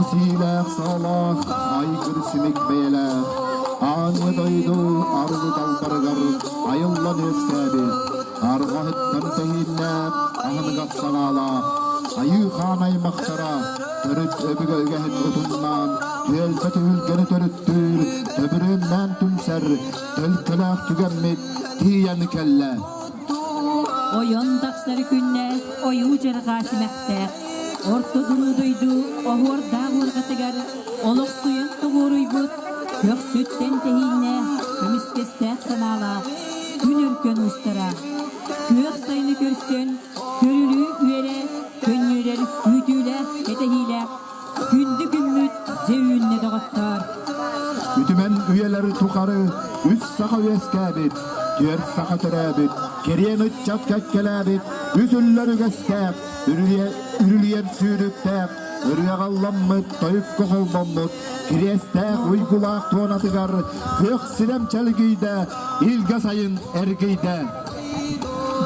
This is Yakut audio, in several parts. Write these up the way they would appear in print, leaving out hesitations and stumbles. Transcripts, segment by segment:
Сиилээх саалаах, айгыр симик бэйэлээх, аанньа дойду арылы далбарыгар айыллан үөскээбит, арҕаһыттан тэһииннээх, аһыныгас санаалаах, айыы хаан аймахтара төрүт өбүгэ үгэһин утумнаан, түөлбэ түһүлгэни төрүттүүр, төбүрүөннээн түмсэр, төлкөлөөх түгэммит тиийэн кэллэ. Ойон тахсар күннээх, ойуу дьарҕаа симэхтээх, орто дуруу дойду оһуордаах уорҕатыгар олохсуйан тоҕуоруйбут, көхсүттэн тэһииннээх, көмүскэстээх санаалаах күн өркөн уустара, күөх сайыны көрсөн, көрүлүү үөрэ, көнньүөрэр күүтүүлээх, кэтэһиилээх күндү күммүт дьэ үүннэ доҕоттоор! Үтүмэн үйэлэр тухары үс саха үөскээбит, түөрт саха төрөөбүт, кэриэн ыччат кэккэлээбит, үс үллэр үгэстээх, үрүлүйэр сүүрүктээх, ырыаҕалламмыт, тойукка холбоммут, кириэстээх уйгулаах туонатыгар күөх сирэм чэлгийдэ, илгэ сайын эргийдэ.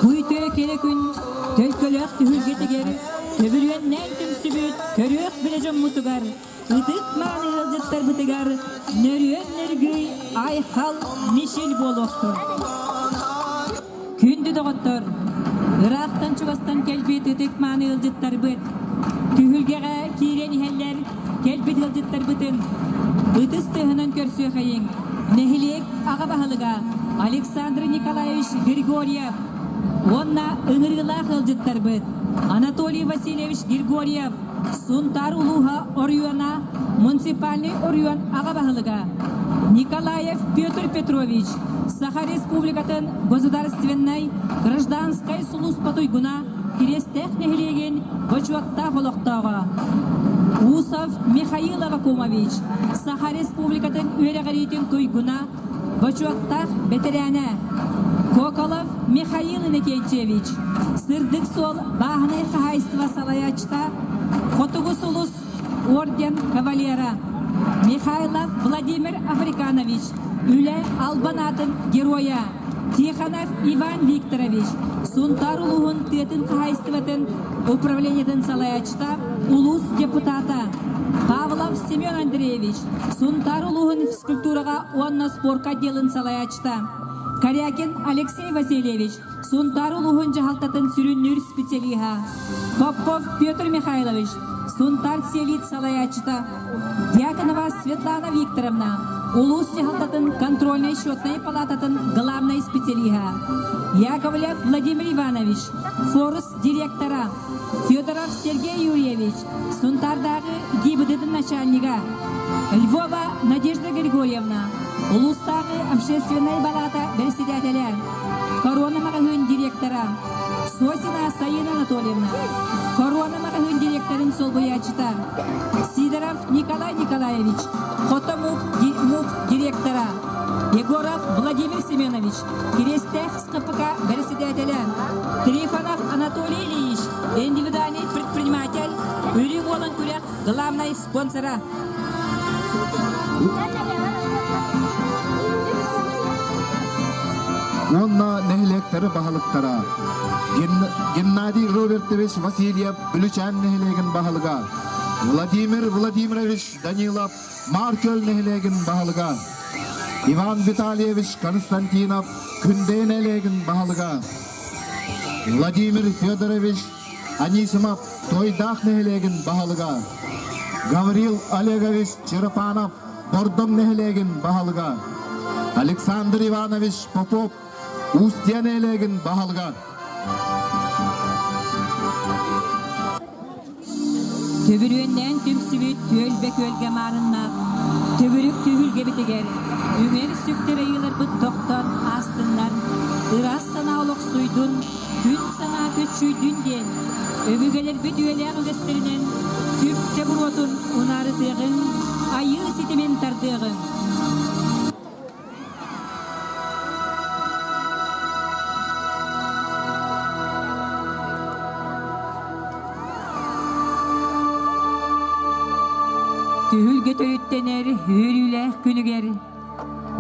Бу үтүө кэрэ күн төлкөлөөх түһүлгэтигэр төбүрүөннээн түмсүбүт көрүөх билэ дьоммутугар, ытык мааны ыалдьыттарбытыгар нөрүөн нөргүй айхал мишил буолуохтун. Күндү доҕоттор, ыраахтан-чугастан кэлбит ытык мааны ыалдьыттарбыт, түһүлгэҕэ киирэн иһэллэр кэлбит ыалдьыттарбытын ытыс тыаһынан көрсүөхэйиҥ нэһилиэк аҕа баһылыга Александр Николаевич Григорьев уонна ыҥырыылаах ыалдьыттарбыт Анатолий Васильевич Григорьев, Сунтаар улууһа оройуона муниципальнай оройуон аҕа баһылыга Николаев Петр Петрович, Саха Республикатын государственнай гражданскай сулууспа туйгуна Кириэстээх нэһилиэгин бочуоттаах олохтооҕо Усов Михаил Авакумович, Саха Республикатын үөрэҕириитин туйгуна, бочуоттаах бэтэрээнэ Коколов Михаил Иннокентьевич, Сырдык суол бааһынай хаһаайыстыба салайааччыта, Хотугу сулус орден кавалера Михайлов Владимир Африканович, Үлэ албан аатын геройа Тихонов Иван Викторович, Сунтаар улууһун тыатын хаһаайыстыбатын управлениетын салайааччыта, улуус депутата Павлов Семен Андреевич, Сунтаар улууһун физкультураҕа уонна спорка отделын салайааччыта Корякин Алексей Васильевич, Сунтаар улууһун дьаһалтатын сүрүннүүр специалиһа Попов Петр Михайлович, Сунтаар селит салайааччыта Дьяконова Светлана Викторовна, улуус дьаһалтатын контрольнай-счетнай палататын главнай специалиһа Яковлев Владимир Иванович, Форус директора Федоров Сергей Юрьевич, Сунтаардааҕы ГИБДД начальнига Львова Надежда Григорьевна, улуустааҕы общественнай балаата бэрэссэдээтэлэ, Корона маҕаһыын директора Сосина Саина Анатольевна, Корона маҕаһыын директорын солбуйааччыта Сидоров Николай Николаевич, Хото МУП директора Егоров Владимир Семенович, Кириэстээх СКПК бэрэссэдээтэлэ Трифонов Анатолий Ильич, индивидуальный предприниматель, Үрүҥ Уолан күрэх главнай спонсора. Уонна нэһилиэктэри баһылыктара Геннадий Робертович Васильев Бүлүчээн нэһилиэгин баһылыга, Владимир Владимирович Данилов Маар-Күөл нэһилиэгин баһылыга, Иван Витальевич Константинов Күндэй нэһилиэгин баһылыга, Владимир Федорович Анисимов Тойдаах нэһилиэгин баһылыга, Гаврил Олегович Черепанов Бордоҥ нэһилиэгин баһылыга, Александр Иванович Попов Устья нэһилиэгин баһылыга. Төбүрүөннээн түмсүбүт түөлбэ күөлгэ маарыннаах төгүрүк түһүлгэбитигэр үҥэр сүктэр айыыларбыт тохтон аастыннар, ыраас санаа олохсуйдун, күн санаа көччүйдүн диэн өбүгэлэрбит үйэлээх үгэстэринэн түптэ буруотун унаарытыаҕыҥ, айыы ситимин тардыаҕыҥ. Түһүлгэ төрүттэнэр үөрүүлээх күнүгэр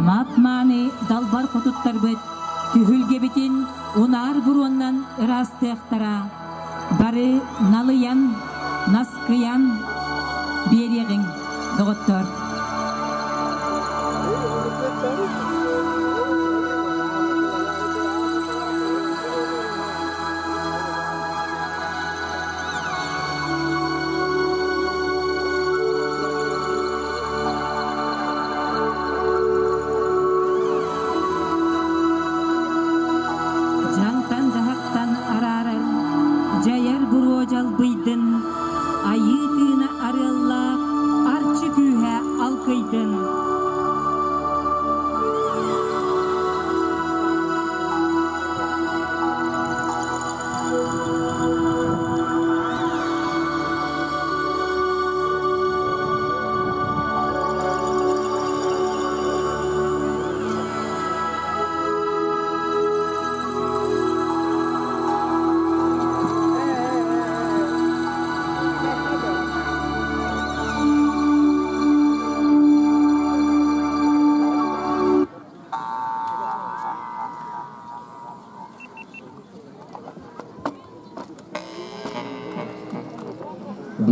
мап-мааны далбар хотуттарбыт түһүлгэбитин унаар буруоннан ыраастыахтара, бары налыйан, наскыйан биэриэҕиҥ.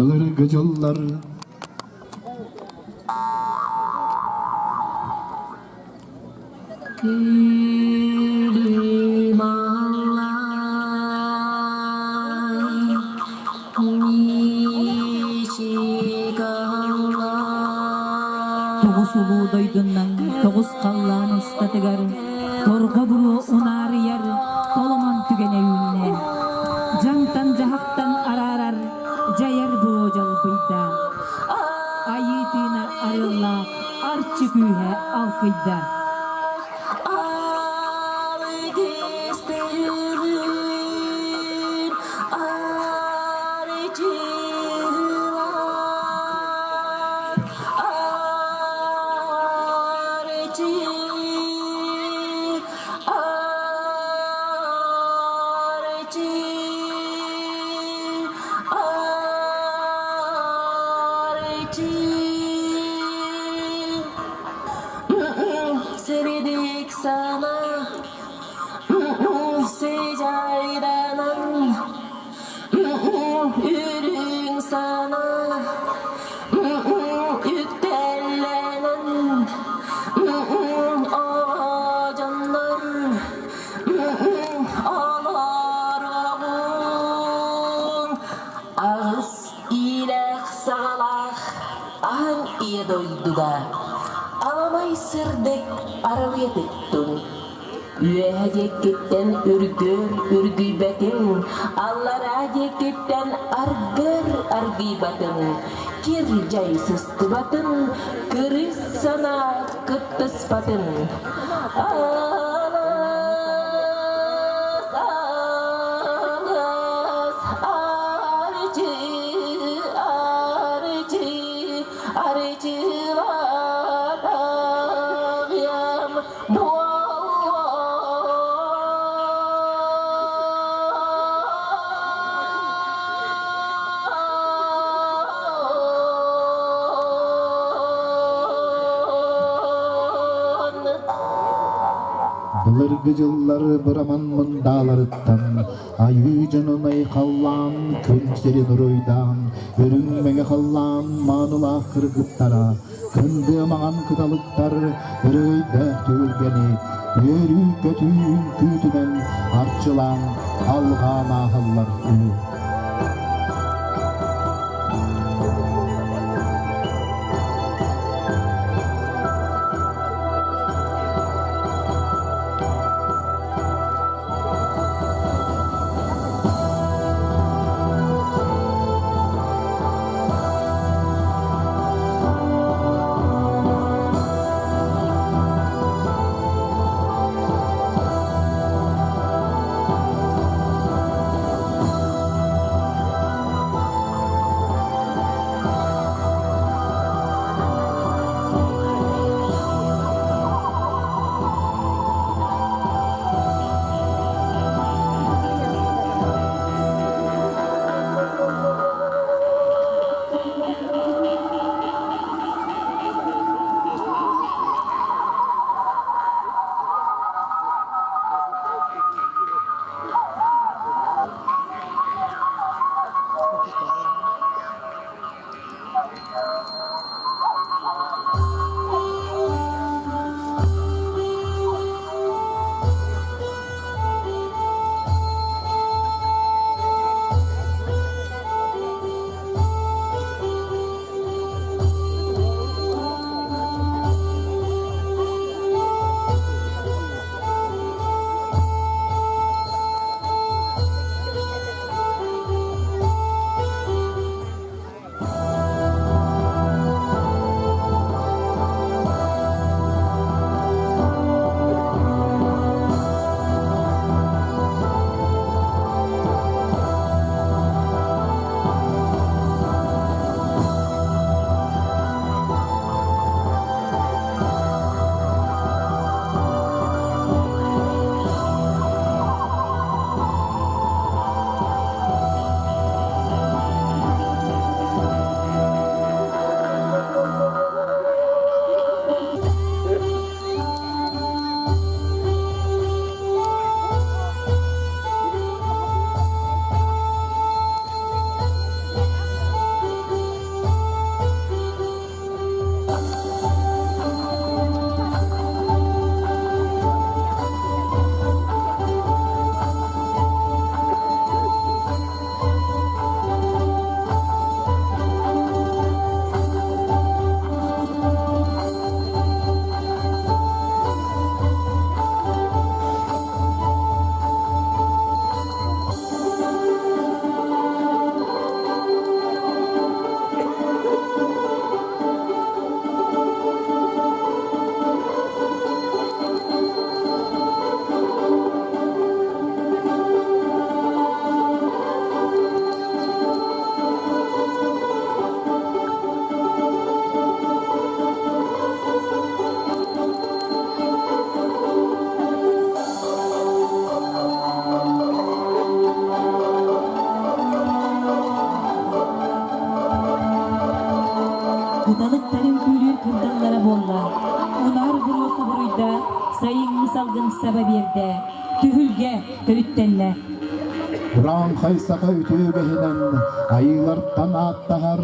Былыргы дьыллар Күлүм аллай, мичик аллай. Тоҕус улуу дойдунан тоҕус халлаан устатыгар торҕо буруо унаарыйар толомон түгэнэ үүннэ. Дьаҥтан-дьаһахтан араарар дьайар буруо дьалбыйда. Айыы тыына арыаллаах арчы күүһэ алкыйда. Сиридик сана сыдьайданан үрүҥ сана үктэллэнэн оҕо дьоннор олороҕун аҕыс иилээх саҕалаах аан ийэ дойдуга аламай сырдык арылыйа тыктын Үөһэ диэкиттэн үргүөр үргүйбэтин, аллараа диэкиттэн аргыр аргыйбатын, кир дьай сыстыбатын, кырыс санаа кыттыспатын. Алыс, алыс, арчы, арчы, арчылатаҕыам Былыргы дьыллар быраман мындааларыттан айыы дьонун айхаллаан, күн сирин уруйдаан, үрүҥ мэҥэ халлаан маанылаах кыргыттара Кындыа маҥан кыталыктар өрөгөйдөөх түһүлгэни үөрүү-көтүү үҥкүүтүнэн арчылаан алҕаан ааһаллар үһү. Кыталыктарын күүлүүр кырдаллара буолла, унаар буруо субуруйда, сайыҥҥы салгын саба биэрдэ, түһүлгэ төрүттэннэ. Урааҥхай саха үтүө үгэһинэн айыылартан ааттаһар,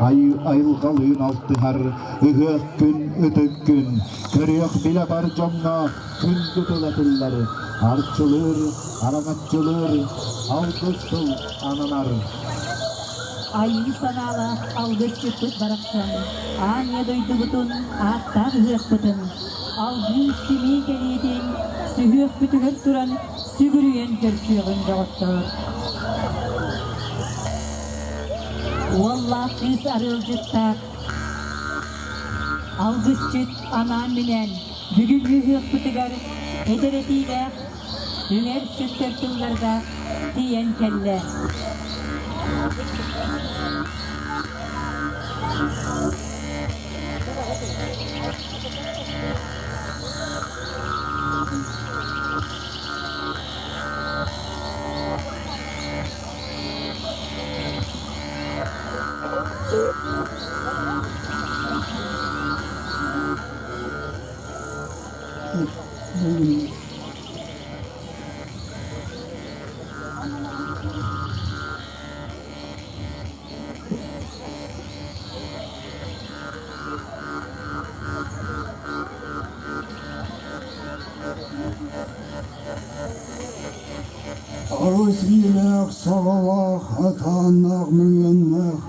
айыы айылҕалыын алтыһар, ыһыах күн, ытык күн, көрүөх билэ бар дьоҥҥо күндү тыл этиллэр, арчылыыр, араҥаччылыыр, алгыс тыл ананар. Айыы санаалаах алгысчыппыт барахсан аан ийэ дойдубутун ааттаах ыһыахпытын алгыы симии кэлиитин сүһүөхпүтүгэр туран сүгүрүйэн көрсүөҕүҥ доҕоттоор. Уоллаах кыыс арыалдьыттаах алгысчыт анаан-минээн бүгүҥҥү ыһыахпытыгар эдэр этиилээх үҥэр сүктэр тылларга тиийэн кэллэ. Аҕыс иилээх, саҕалаах, атааннаах, мөҥүөннээх,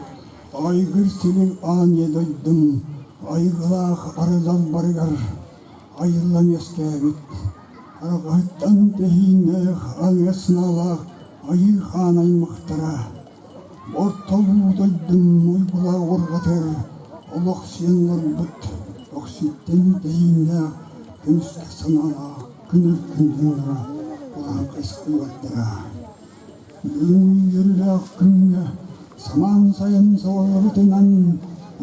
айгыр силик аан ийэ дойдум айгылаах арыдалбарыгар айыллан үөскээбит, арҕаһыттан тэһииннээх аҥыас санаалаах айыы хаан аймахтара, ортолуу дойдум уйгулаах уорҕатыгар олох сиэн олорбут охситтэн тэһииннээх көмүскэ санаалаах күнүр күндүлэрэ улахан сыллардара. Бүгүн үөрүүлээх күҥҥэ самаан сайын саҕалабытынан,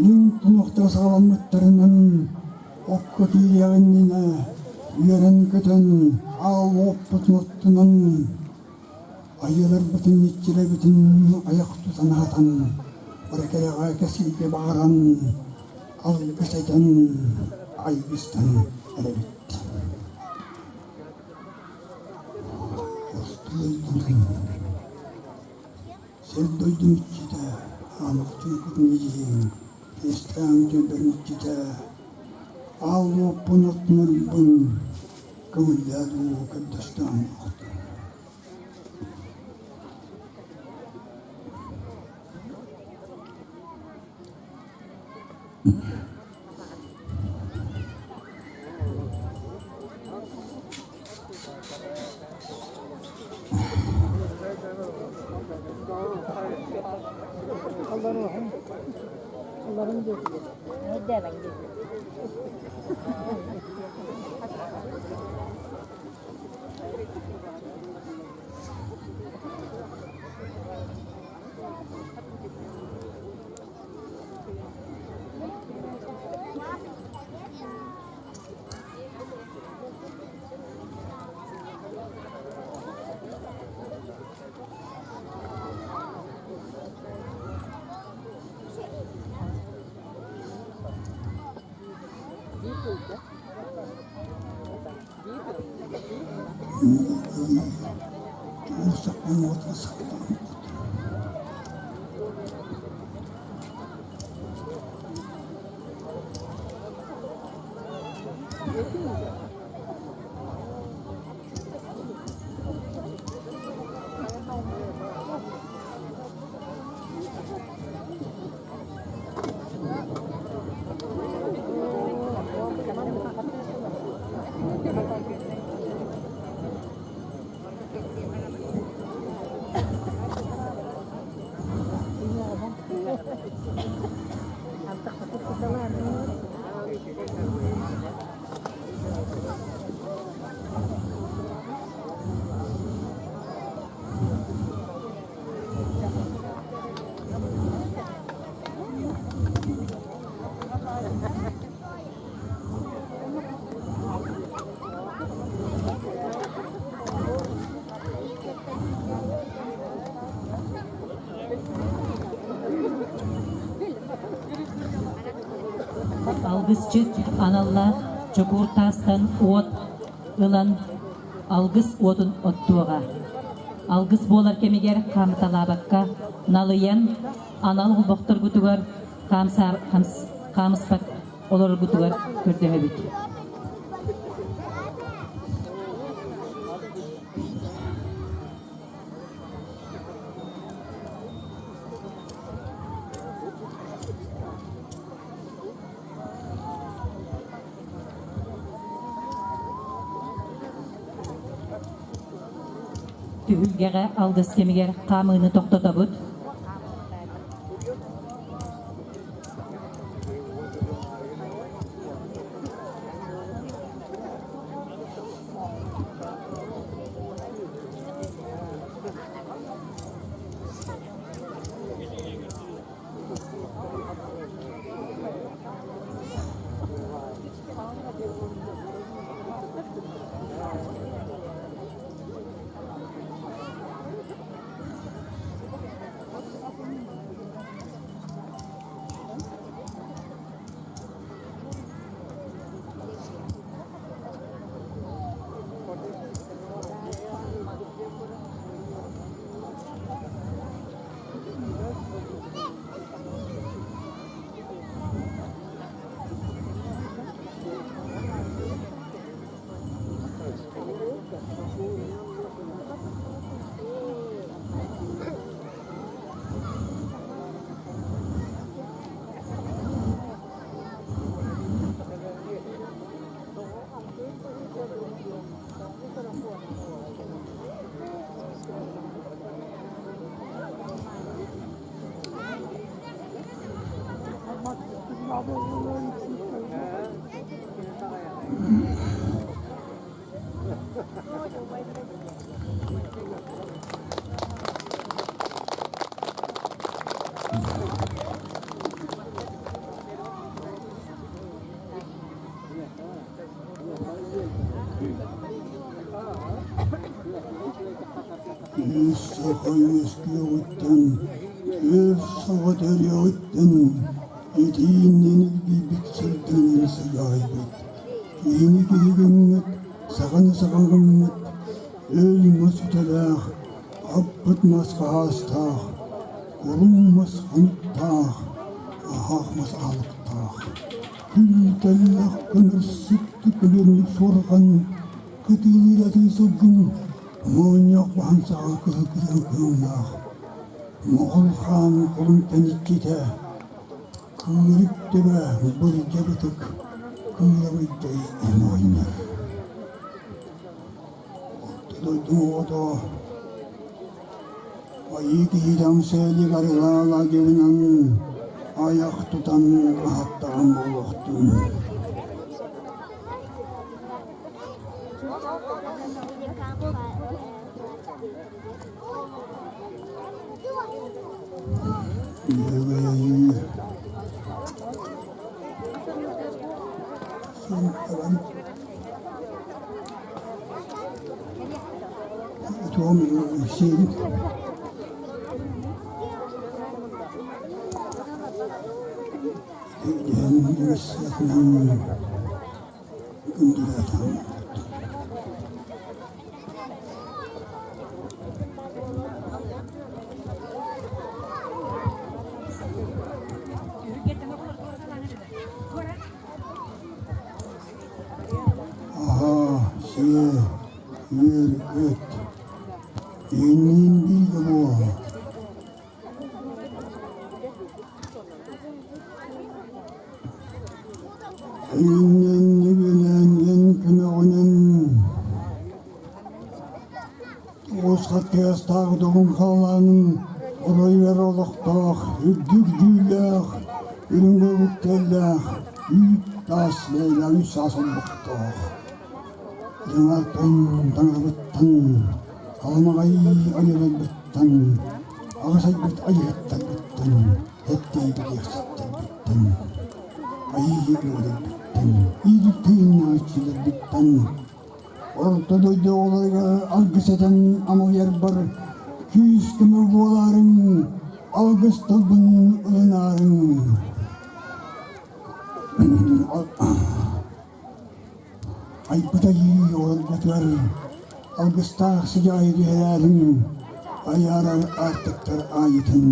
үрүҥ тунахтар саҕаламмыттарынан окко киириэх иннинэ үөрэн-көтөн, аал уоппутун оттунан, айыыларбытын, иччилэрбитин айах тутан аһатан, бары кэрэҕэ кэскилгэ баҕаран, алгыс этэн, айгыстан эрэбит. Сир дойдум иччитэ, аамахчын кутун идьиэм, истээн түөлбэм иччитэ, аал уоппун оттунарбын көҥүллээ дуу көрдөстөөн охтум. Алгысчыт аналлаах чокуур таастан уот ылан алгыс уотун оттуоҕа. Алгыс буолар кэмигэр хаамыталаабакка налыйан анал олбохторгутугар хаамыспат олороргутугар көрдөһөбүт. Түһүлгэҕэ алгыс кэмигэр хаамыыны тохтотобут. Үс саха үөскүөҕүттэн, түөрт саха төрүөҕүттэн итииннэн илгийбит сырдыгынан сыдьаайбыт, киһини киһи гыммыт, саханы саха гыммыт, өл мас үтэлээх, хаппыт мас хаһаастаах, курум мас хонуктаах, аһаах мас аһылыктаах. Күлтэллэх көмөр сыттык өлүөннүк суорҕан, кытыылыы сылгын моонньоох баһан саҕа кыһыл кыһыл кыыллаах, Моҕол хаан холун тэниччитэ, кыырык төбө бырдьа бытык, кыырабыйдай оонньор. Орто дойду оҕото Айыы киһитэ амсыалык арыгылаала дьылынан айах тутан аһаттаҕым буолуохтун. Үөгэй Сунтаран Туом сиэн Диэн үөссээтинэн күндүлээтэн Аһаа, сиэ, үөр-көт, инниин бииргэ буол. Иннин эн көмөҕүнэн Тоҕус хаттыгастаах добун халлаанын оройугар олохтоох, үрдүк дьүүллээх, үрүҥ көбүктэллээх, үүт таас бэйэлээх үс саас олбохтоох. Дьаҥартан, таҥарабыттан, аламаҕай айыларбыттан, аҕыс айбыт айыһыттарбыттан, эттэйбит иэхситтэрбиттэн, айыы үөрэрбиттэн, иирик тыыннааччыларбыттан Орто дойду оҕолоругар алгыс этэн амалыйарбар күүс-көмө буолаарыҥ, алгыс тылбын ылынаарыҥ. Айбыт айыы оҕолоргутугар алгыстаах сыдьаайы түһэрээриҥ, айаарар аартыктар аайытын,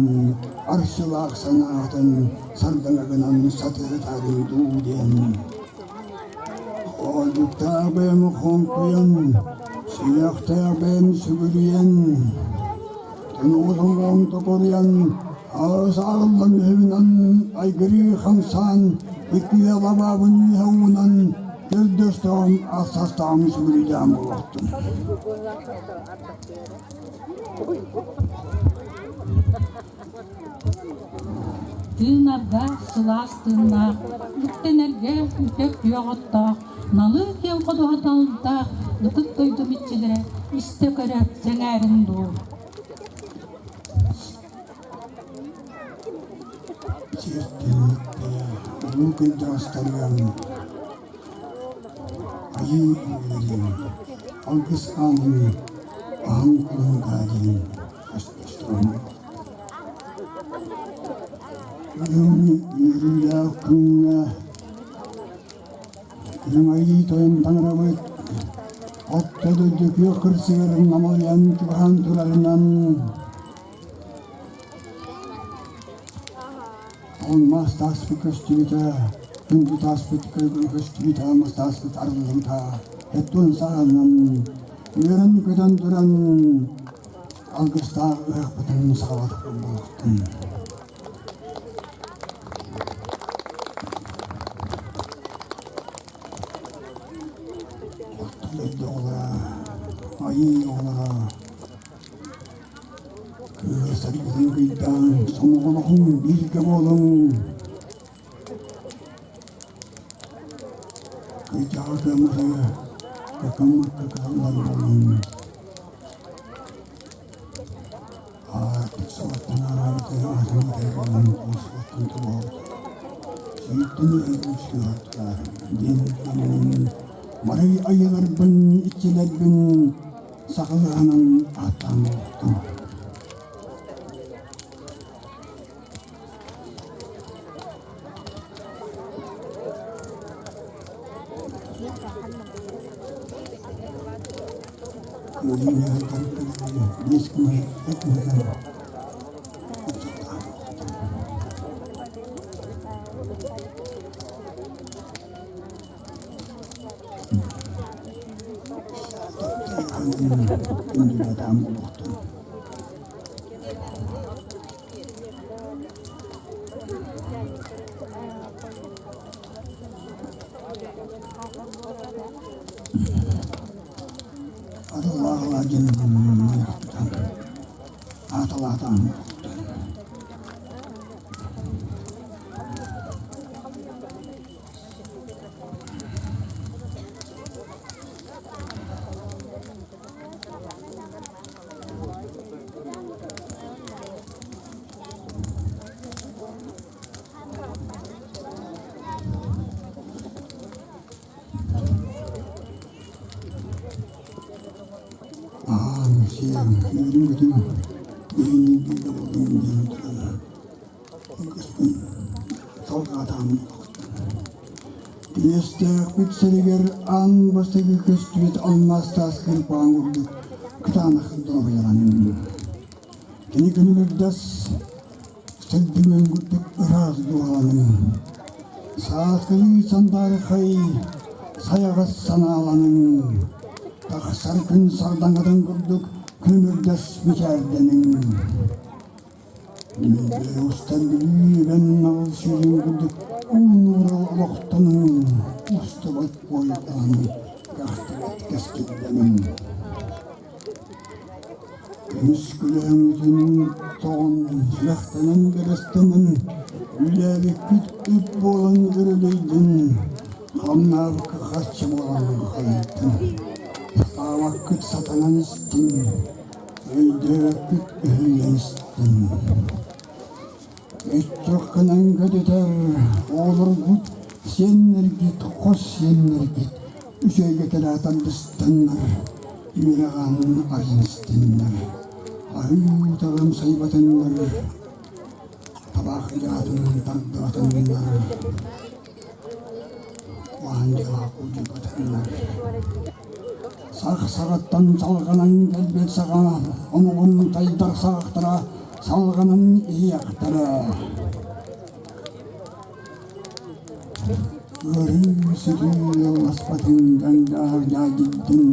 арчылаах санаатын сардаҥа гынан сатыырытаарыҥ дуу диэн. Хоолдьуктаах бэйэм хоҥкуйан, сүһүөхтээх бэйэм сүгүрүйэн, тунугутун токуруйан, аҕыс ааҕыллан үһүбүнэн айгырыы хамсаан, иккигэ лабаабын үөһэ уунан, көрдөстөҕүм ахсастаҕым сүгүрүйдээн буолуохтун. Тыынарга сылаас тыыннаах, үктэнэргэ үтэ күөх оттоох, налыы киэҥ ходуһа талдаах ытык дойдум иччилэрэ истэ-көрө сэҥээрин дуу. Сиэртиммиттэрэ улуу кырдьаҕастарыгар айыы үөрэрин, алгыс аанын аһан кулунгаа диэн көстөстөҕүнэ Бүгүҥҥү үөрүүлээх күҥҥэ Күн Айыы Тойон Таҥарабыт Орто дойду күөх кырсыгар намылыйан чугаһаан турарынан Алмаас тааспыт көстүбүтэ, күндү тааспыт көстүбүтэ, алмаас тааспыт арыллыбыта, эттуон саҕанан, үөрэн-көтөн туран алгыстаах ыһыахпытын саҕалатар буолуохтун. Орто дойду оҕолоро, айыы оҕолоро Кыыс аргытын кыйдаан, сомоҕолоһуҥ, бииргэ буолуҥ. Кыйдаҕа кыамматы, кыкаммакка кыһаллар буолуҥ. Аартык сылаттан аараабыты аатырбыты буолан туос суоттан тобообут. Сүүртэн өйгүн сүһүөхтээр диэн аманын бары айыларбын, иччилэрбин сахалыһынан ааттаан буолуохтун. Ааталаатаан Аан сиэм, үөрүм-көтүм, биһиги да буоллун диэн туран Киниэстээхпит сиригэр аан бастакы көстүбүт алмаас таас кырпаан курдук кытаанах доруобуйаланным. Кини күнүмүрдэс сырдыгын курдук ыраас дууһаланым. Сааскылыы сандаархай сайаҕас санааланыҥ. Тахсар күн сардаҥатын курдук күнүмүрдэс мичээрдэниҥ. Устан бүлүүбэн наҕыл сүүрүн курдук ууннуура олохтонуҥ, устубат буойдаан, кэхтибэт кэскиллэниҥ. Көмүс күлэҥҥитин тоҕон, сүрэхтэнэн бэлэстэнэн, үлээбиккит үп буолан өрөлөйдүн, хамнаабыкка харчы буолан хайдын. Сатаабаккыт сатанан истин, Өйдөөбөппүт үһүйээн истим. Өттөххүнэн көтүтэр оҕолоргут, сиэннэргит, хос сиэннэргит үчүгэйгэ кэлэ тардыстаннар, үөрэҕин арыйан истиннэр, аһыы утаҕын сайбатыннар, табаах ыйаатын тардыбатыннар, куһаҕан дьыалаҕа куудьуйбатыннар. Сах саҕаттан салҕанан кэлбит саҕа омугун тайдар саҕахтара салҕанан иһиэхтэрэ. Ыарыы-сүтүү ыалласпатын дьаҥдаах дьаадьыйдын,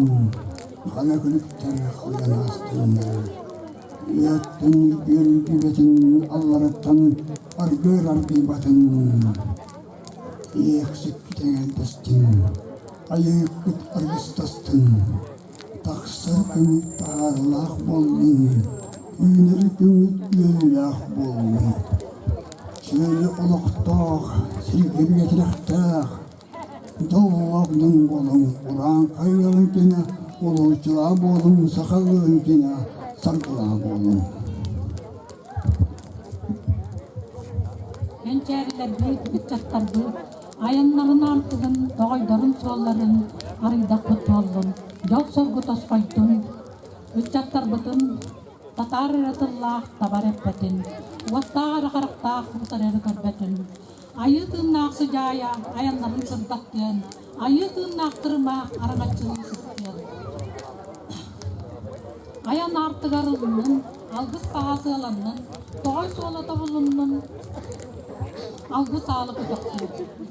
хана күлүктэр халыйан аастыннар. Үөттэн үргүөр үргүбэтин, аллараттан аргыар аргыйбатын. Иэхсиккит эҥэрдэстин, айыыккыт аргыстастын, тахсар күҥҥүт таһаарыылаах буоллун, үүнэр күҥҥүт үөрүүлээх буоллун. Чүөлү олохтоох, сиргэ бигэ тирэхтээх, дьоллоох дьон буолуҥ, урааҥхай ыалын киэнэ, улууччулаах буолуҥ, саха ыалын киэнэ, саргылаах буолуҥ. Кэнчээрилэрбит, ыччаттарбыт айаннарын аартыгын, тоҕойдорун суолларын арыйдахпыт буоллун, дьол-соргу тосхойдун, ыччаттарбытын татаар эрэ тыллаах табар эппэтин, уоттаах эрэ харахтаах утары эрэ көрбөтүн, айыы тыыннаах сыдьаайа айаннарын сырдаттыан, айыы тыыннаах тырыма араҥаччылыы сыстыан. Айан аартыгар ылыннын, алгыс баҕа сыаланнын, тоҕой суола тобулуннун, алгыс аалы көтөхтүн.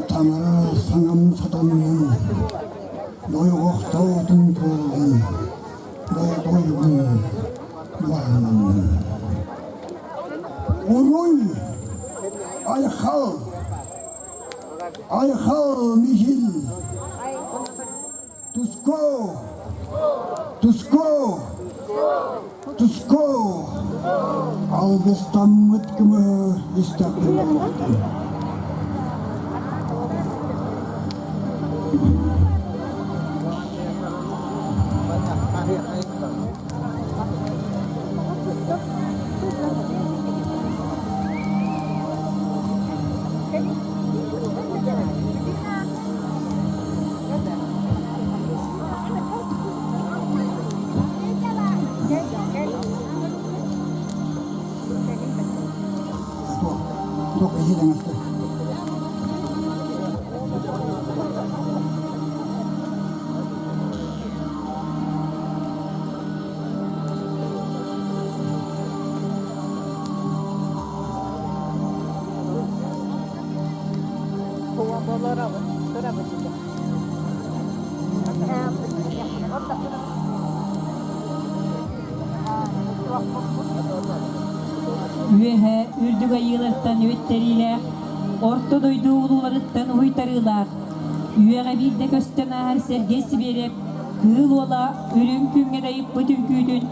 Таҥара саҥам сатаннын, дойҕохтоотун туоллун, долгуйбун дуоһунаннын. Уруй! Айхал! Айхал Михил! Туско! Туско! Туско! Алгыстаммыт көмө истэхпин буолуохтун. Туох иһирэҥэстэр. Үөһэ үрдүк айыылартан үөттэриилээх, орто дойду улууларыттан уһуйтарыылаах, үөҕэ биирдэ көстөн ааһар Сергей Сибиэрэп Кыыл Уола үрүҥ күҥҥэ дайыппыт үҥкүүтүн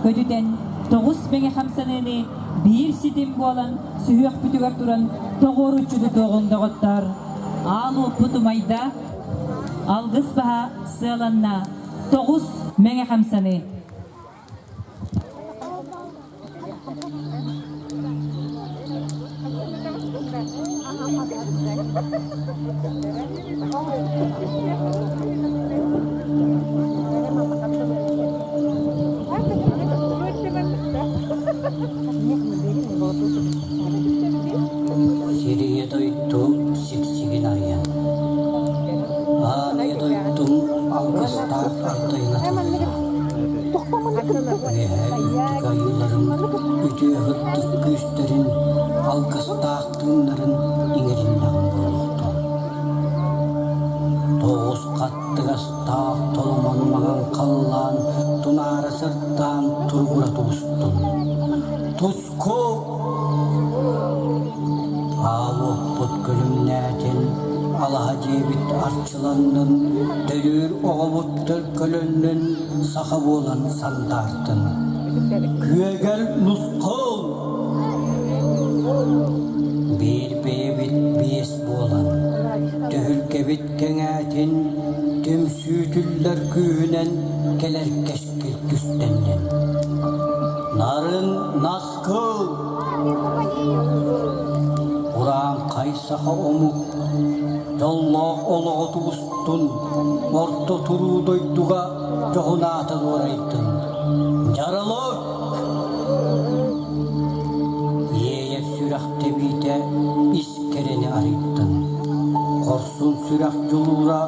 көтүтэн тоҕус мэҥэ хамсаныыны Биир ситим буолан сүһүөхпүтүгэр туран тоҕуоруччу тутуоҕуҥ доҕоттоор. Аал уоппут умайда, алгыс баһа сыаланна, тоҕус мэҥэ хамсаныы. Сирийэ дойду сиксигин арыйан, Аан ийэ дойдум алгыстаах ардайына тыллаах. Үөһээ үрдүк айыыларын үтүө сырдык күүстэрин алгыстаах тыыннарын иҥэриннэҕим буолуохтун. Тоҕус хаттыгастаах толомон маҥан халлаан тунаара сырдаан туругура тубустун. Туску! Аал уоппут күлүмнээтин, алаһа дьиэбит арчыланнын, төрүүр оҕобут төлкөлөннүн, саха буолан сандаартын. Күөгэл нусхал! Биир бэйэбит биэс буолан, түһүлгэбит кэҥээтин, түмсүүтүллэр күүһүнэн кэлэр кэскил түстэннин. Нарын наскыл! Урааҥхай саха омук дьоллоох олоҕу тубустун, орто туруу дойдуга дьоһун аата дуорайдын. Дьаралык! Иэйэр сүрэх тэбиитэ ис кэрэни арыйдын, хорсун сүрэх дьулуура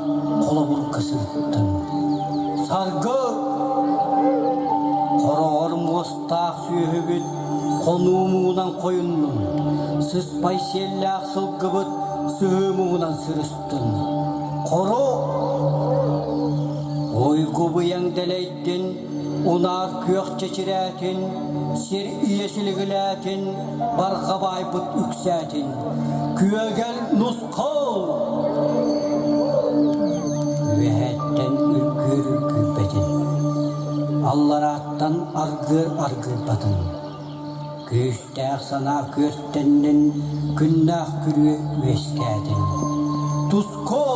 холобурга сырыттын. Саргы! Хороҕор муостаах сүөһүбүт хонуу муҥунан хойуннун, сыспай сиэллээх сылгыбыт сыһыы муҥунан сырыстын. Хоро! Уйгу быйаҥ дэлэйдин, унаар күөх чэчирээтин, сир ийэ силигилээтин, барҕа баайбыт үксээтин. Күөгэл нусхал! Үөһэттэн үргүөр үргүйбэтин, алларааттан аргыар аргыйбатын. Күүстээх санаа күөртэннин, күннээх күрүө үөскээтин. Туску!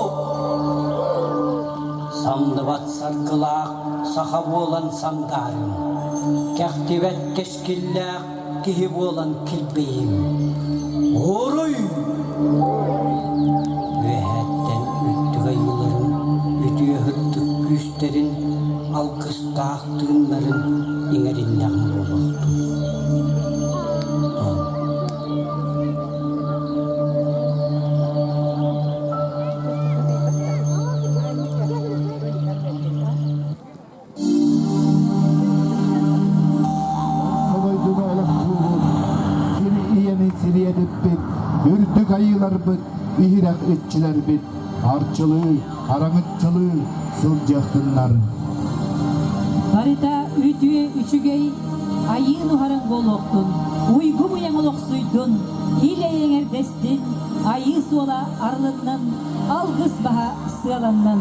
Самныбат саргылаах саха буолан сандаарым, кэхтибэт кэскиллээх киһи буолан килбэйим. Уруй! Үөһэттэн үрдүк айыыларын, үтүө сырдык күүстэрин, алгыстаах тыыннарын иҥэриннэҕим буолуохтун. Дойдуга олохтуубут, сир ийэни сириэдиппит, үрдүк айыыларбыт, иһирэх иччилэрбит арчылыы, араҥыччылыы сылдьыахтыннар. Барыта үтүө үчүгэй айыын уһаран буолуохтун, уйгу быйаҥ олохсуйдун, ил эйэҥэрдэстин, айыы суола арылыннын, алгыс баһа сыаланнын.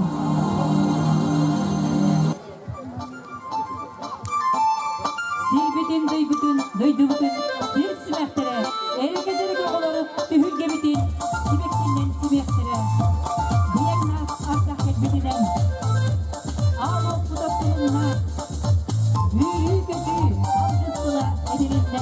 Сирбитин, дойбутун, дойдубутун сир симэхтэрэ, эргэ-дьэргэ оҕолору түһүлгэбитин сибэккинэн симиэхтэрэ. Быйаҥнаах ардах кэлбитинэн, аал уоппут оттулунна, үөрүү-көтүү алгыс тыла этилиннэ.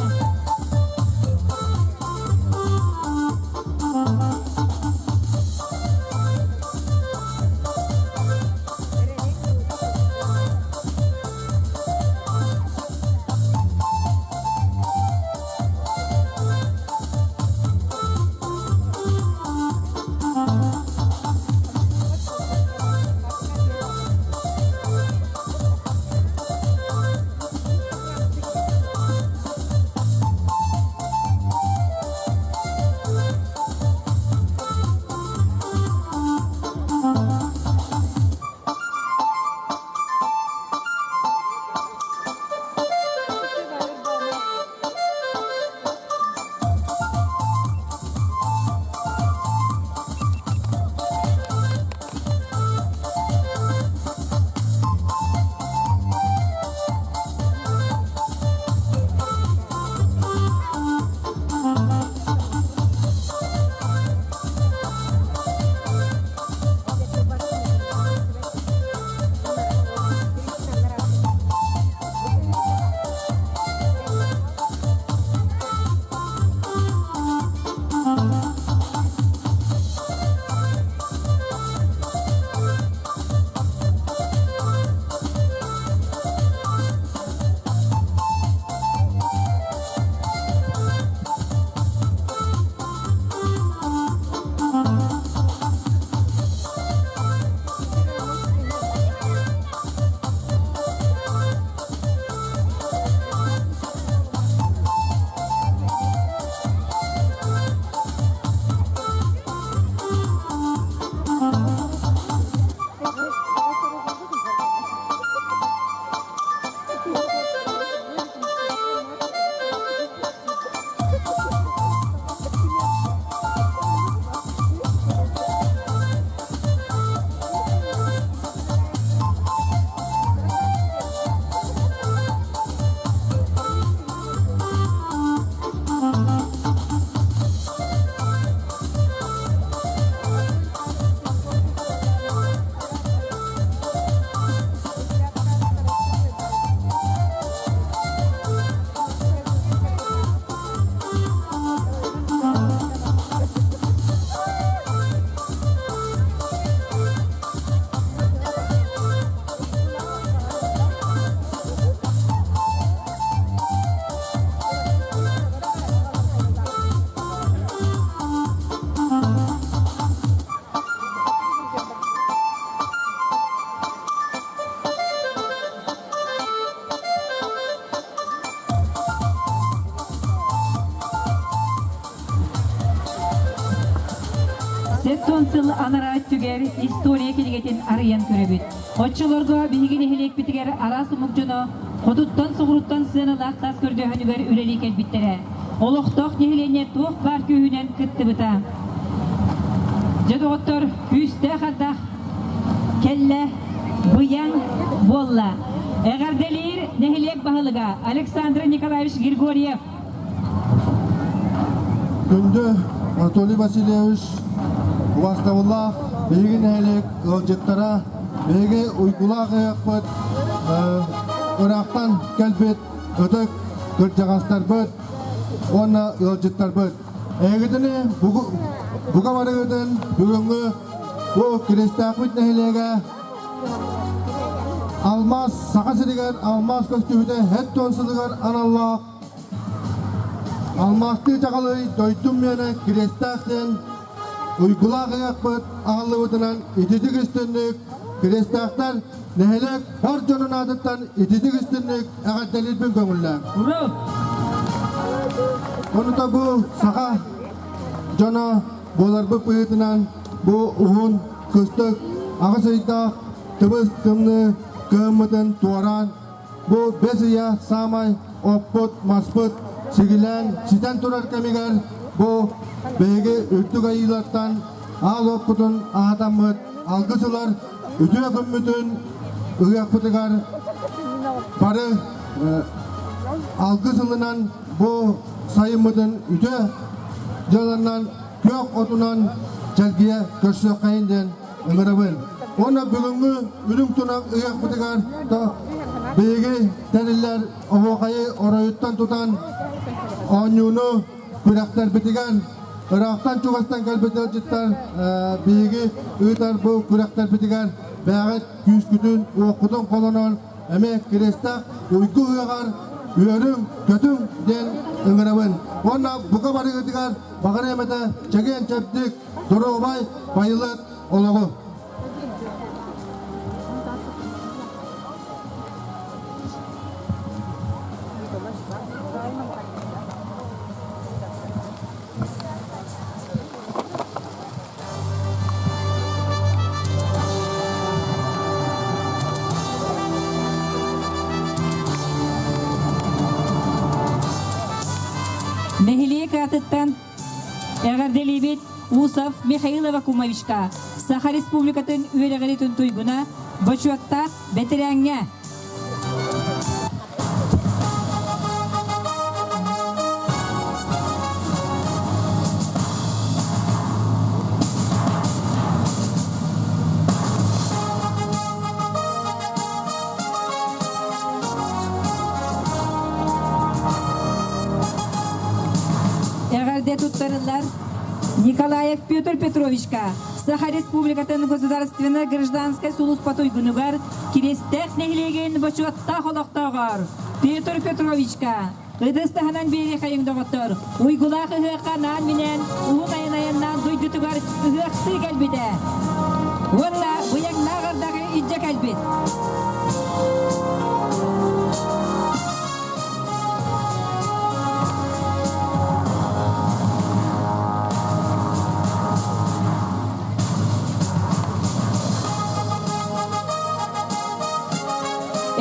Сэттон сыл анараа өттүгэр история кинигэтин арыйан көрөбүт. Оччолорго биһиги нэһилиэкпитигэр араас омук дьоно хотуттан-соҕуруттан сыаналаах таас көрдөөһүнүгэр үлэлии кэлбиттэрэ. Олохтоох нэһилиэнньэ туох баар күүһүнэн кыттыбыта. Дьэ доҕоттор, күүстээх ардах кэллэ, быйаҥ буолла. Эҕэрдэлиир нэһилиэк баһылыга Александр Николаевич Григорьев. Күндү Анатолий Васильевич, убастабыллаах биһиги нэһилиэк ыалдьыттара, биһиги уйгулаах ыһыахпыт ыраахтан кэлбит ытык кырдьаҕастарбыт уонна ыалдьыттарбыт. Эһигитини бука барыгытын бүгүҥҥү бу Киристээхпит нэһилиэгэ Алмаас Саха сиригэр алмаас көстүүтэ һэт сылыгар аналлаах Алмаастыы чаҕылый дойдум миэнэ Кириэстээх диэн уйгулаах ыһыахпыт аһыллыбытынан ититик истинник Кириэстээхтэр нэһилиэк бар дьонун аатыттан ититик истинник эҕэрдэлиирбин көҥүллээҥ. Онута бу саха дьоно буоларбыт быһыытынан бу уһун кыстык аҕыс ыйдаах тыбыс тымныы кыһыммытын туораан Бу бэс ыйа саамай оппут, маспыт сигилээн ситэн турар кэмигэр бу биһиги үрдүк айыылартан аал оппутун аһатаммыт алгыс ылар үтүө күммүтүн ыһыахпытыгар бары алгыс ылынан бу сайыммытын үтүө дьыаланан күөх отунан чэлгийэ көрсүөххэйин диэн ыҥырабын. Уонна бүгүҥҥү үрүҥ тунах ыһыахпытыгар биһиги тэриллэр оһуохайы оройуттан тутан оонньууну күрэхтэрбитигэр ыраахтан чугастан кэлбит ыалдьыттар биһиги ыытар бу күрэхтэрбитигэр бэйэҕит күүскүтүн уоххутун холонон эмиэ Кириэстээх уйгу ыһыаҕар үөрүҥ, көтүҥ диэн ыҥырабын. Уонна бука барыгытыгар баҕарыам этэ чэгиэн-чэбдик, доруобай, байылыат олоҕу. Нэһилиэк аатыттан эҕэрдэлиибит Усов Михаил Авакумовичка, Саха Республикатын үөрэҕиритин туйгуна, бочуоттаах бэтэрээҥҥэ! Эҕэрдэ туттарыллар Николаев Петр Петровичка Саха Республикатын государственнай гражданскай сулууспа туйгунугар Кириэстээх нэһилиэгин бочуоттаах олохтооҕор Петр Петровичка ытыс таһынан биэриэхэйиҥ доҕоттор уйгулаах ыһыахха анаан-минээн уһун айан айаннаан дойдутугар ыһыахтыы кэлбитэ уонна быйаҥнаах ардаҕы илдьэ кэлбит.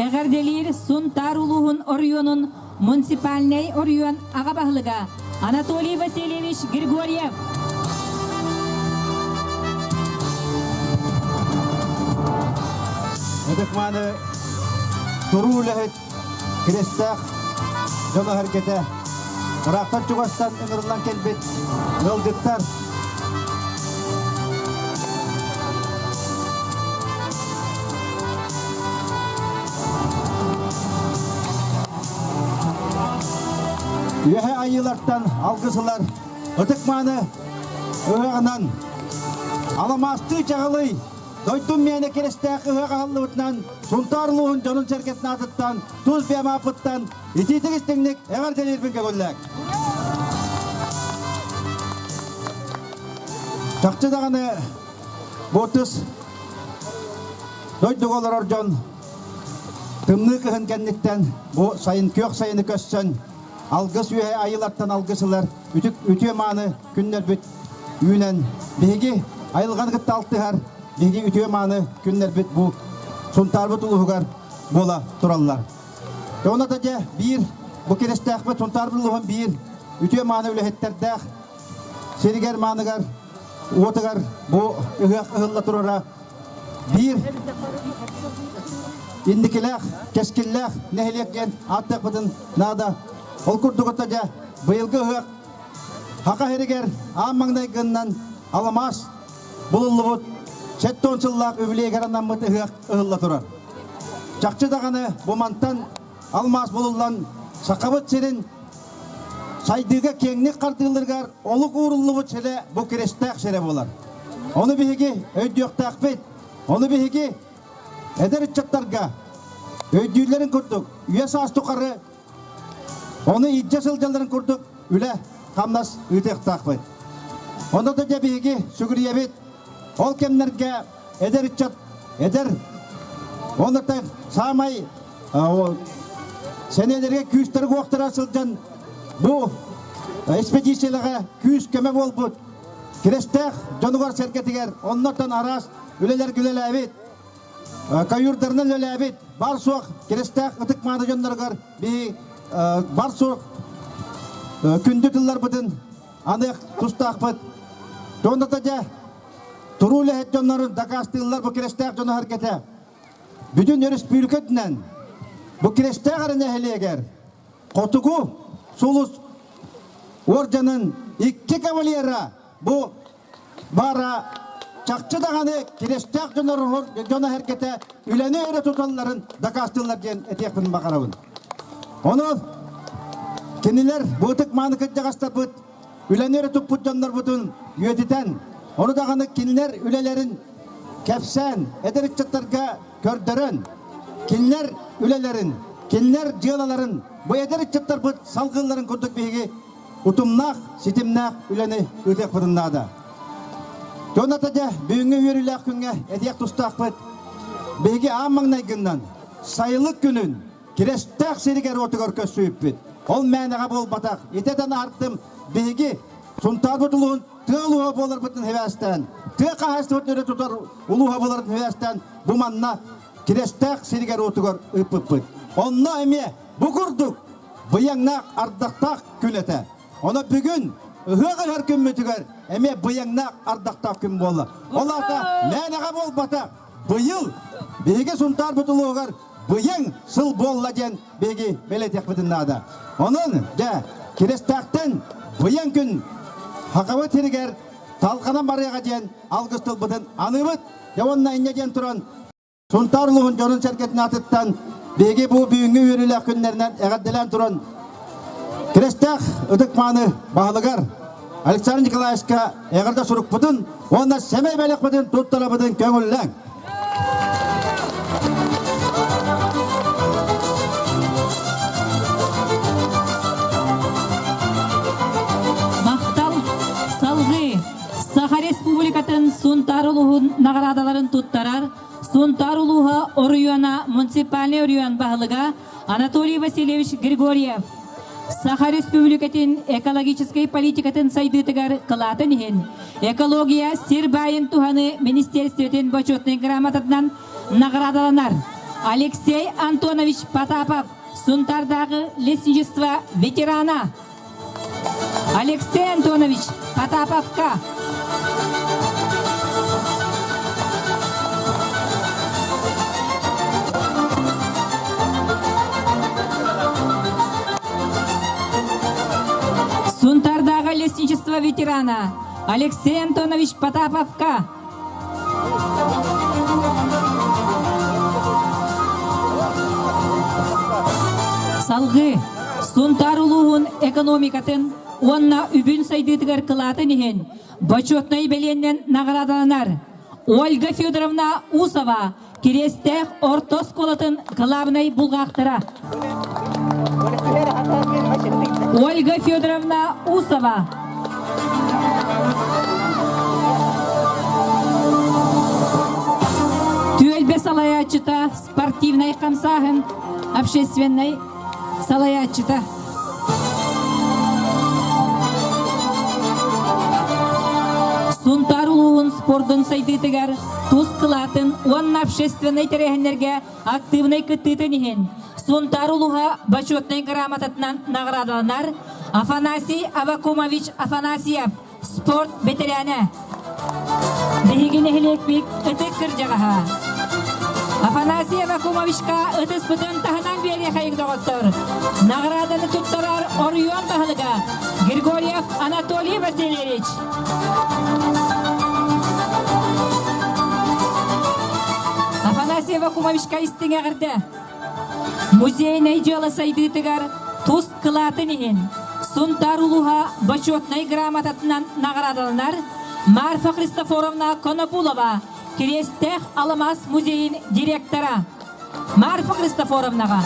Эҕэрдэлиир Сунтаар улууһун оройуонун муниципальнай оройуон аҕа баһылыга Анатолий Васильевич Григорьев. Ытык-мааны туруу үлэһит Кирэстээх дьоно сэргэтэ ыраахтан чугастан ыҥырыллан кэлбит ыалдьыттар Үөһэ айыылартан алгыс ылар ытык-мааны ыһыаҕынан аламаастыы чаҕылый Дойдум миэнэ Кирэстээх ыһыах аһыллыбытынан Сунтаар улууһун дьонун-сэргэтин аатыттан, тус бэйэм ааппыттан итиитик истиҥник эҕэрдэлиирбин көҥүллээк. Чахчы даҕаны бу тыс дойдуга олорор дьон тымныы кыһын кэнниттэн бу сайын күөх сайыны көссөн алгыс үөһэ айылартан алгыс ылар үтүк үтүө мааны күннэрбит үүнэн биһиги. айылҕаны кытта алтыһар биһиги үтүө-мааны күннэрбит бу Сунтаарбыт улууһугар буола тураллар. Онно да дьэ биир бу кирэстээхпит Сунтаарбыт улууһун биир үтүө-мааны үлэһиттэрдээх сиригэр мааныгар уотугар бу ыһыах ыһылла турара биир инникилээх, кэскиллээх нэһилиэк диэн ааттыахпытын наада. Ол курдук дьэ быйылгы ыһыах Хаха сиригэр аан маҥнайгыннан аламаас булуллубут 70 сыллаах үбүлүөйгэр анаммыт ыһыах ыһылла турар. Чахчы даҕаны бу мантан алмаас булуллан Сахабыт сирин сайдыыга киэҥник хардыыларыгар олук ууруллубут сирэ бу Кирэстээх сирэ буолар. Ону биһиги өйдүөхтээхпит. Ону биһиги эдэр ыччаттарга өйдүүллэрин курдук үйэ саас тухары Ону илдьэ сылдьалларын курдук үлэ, хамнас ыытыахтаахпыт. Онно да дьэ биһиги сүгүрүйэбит. Ол кэмнэргэ эдэр ыччат, эдэр, онно саамай сэниэлэргэ күүстэрэ уохтара сылдьан бу экспедициялаҕа күүс-көмө буолбут Кирэстээх дьонугар-сэргэтигэр оннотон араас үлэлэргэ үлэлээбит каюрдарынан үлэлээбит бар суох кирэстээх ытык мааны дьонноругар биһи бар суох күндү тылларбытын аныах тустаахпыт. Дьонното дьэ туруу үлэһит дьоннорун дакаастыыллар бу кирэстээх дьоно сэргэтэ. Бүтүн өрөспүүбүлүкэ үрдүнэн бу кирэстээх эрэ нэһилиэгэр Хотугу сулус уордьанын икки кавалера бу Бара чахчы даҕаны кирэстээх дьоно эргэтэ үлэни өрө туталларын дакаастыыллар диэн этиэхпин баҕарабын. Ону кинилэр бу ытык мааны кырдьаҕастарбыт үлэни өрө туппут дьоннорбутун үйэтитэн, ону даҕаны кинилэр үлэлэрин кэпсээн, эдэр ыччаттарга көрдөрөн, кинилэр үлэлэрин, кинилэр дьыалаларын бу эдэр ыччаттарбыт салгыылларын курдук биһиги утумнаах, ситимнээх үлэни ыытыахпытын наада. Дьон дьэ, бүгүҥҥү үөрүүлээх күҥҥэ этиэх тустаахпыт. Биһиги аан маҥнайгыннан сайылык күнүн Кирэстээх сиригэр-уотугар көрсүбүппүт. Ол мээнэҕэ буолбатах. Итэтэн аһартым биһиги Сунтаарбыт улууһун тыа улууһа буоларбытын сибээстээн, тыа хаһаайыстыбатын өрө тутар улууһа буоларын сибээстээн бу манна Кирэстээх сиригэр-уотугар ыыппыппыт. Онно эмиэ бу курдук быйаҥнаах ардахтаах күн этэ. Оно бүгүн ыһыах ыһар күммүтүгэр эмиэ быйаҥнаах ардахтаах күн буолла. Ол аата мээнэҕэ буолбата. Быйыл биһиги Сунтаарбыт улууһугар быйаҥ сыл буолла диэн биһиги бэлиэтиэхпитин наада. Онон дьэ Кирэстээхтэн быйаҥ күн Хахабыт сиригэр талҕанан барыаҕа диэн алгыс тылбытын аныыбыт. Дьэ уонна инньэ диэн туран Сунтаар улууһун дьонун-сэргэтин аатыттан биһиги бу бүгүҥҥү үөрүүлээх күннэринэн эҕэрдэлээн туран Кирэстээх ытык-мааны баһылыгар Александр Николаевичка эҕэрдэ сурукпутун уонна сэмэй бэлэхпитин туттарабытын көҥүллээҥ. Махтал салгыы Саха Республикатын Сунтаар улууһун наҕараадаларын туттарар Сунтаар улууһа оройуона муниципальнай оройуон баһылыга Анатолий Васильевич Григорьев Саха Республикатын экологическай политикатын сайдыытыгар кылаатын иһин экология сир баайын туһаныы министерствотын бочуотунай грамотатынан наҕараадаланар Алексей Антонович Потапов Сунтаардааҕы лесничество ветерана Алексей Антонович Потаповка. Сунтардааҕы лесничество ветерана Алексей Антонович Потаповка. Салгыы Сунтаар улууһун экономикатын уонна үбүн сайдыытыгар кылаатын иһин бочуотунай бэлиэннэн наҕараадаланар Ольга Федоровна Усова Кириэстээх орто оскуолатын кылаабынай булгаахтара. Ольга Федоровна Усова. Түөлбэ салайааччыта спортивнай хамсааһын общественнай салайааччыта. Сунтаар улууһун. спордун сайдыытыгар тус кылаатын уонна общественнай тэрээһиннэргэ актыыбынай кыттыытын иһин Сунтаар улууһа бочуотунай грамотатынан наҕараадаланар Афанасий Авакумович Афанасьев, спорт бэтэрээнэ. Биһиги нэһилиэкпит ытык кырдьаҕаһа. Афанасий Авакумовичка ытыспытын таһынан биэриэхэйик доҕоттор. Наҕарааданы туттарар оройуон баһылыга Григорьев Анатолий Васильевич. Афанасий Авакумовичка истиҥ эҕэрдэ! Музейнай дьыала сайдыытыгар тус кылаатын иһин Сунтаар улууһа бочуотунай грамотатынан наҕараадаланар Марфа Христофоровна Конопулова, Кириэстээх Аламаас музейын директора. Марфа Христофоровнаҕа.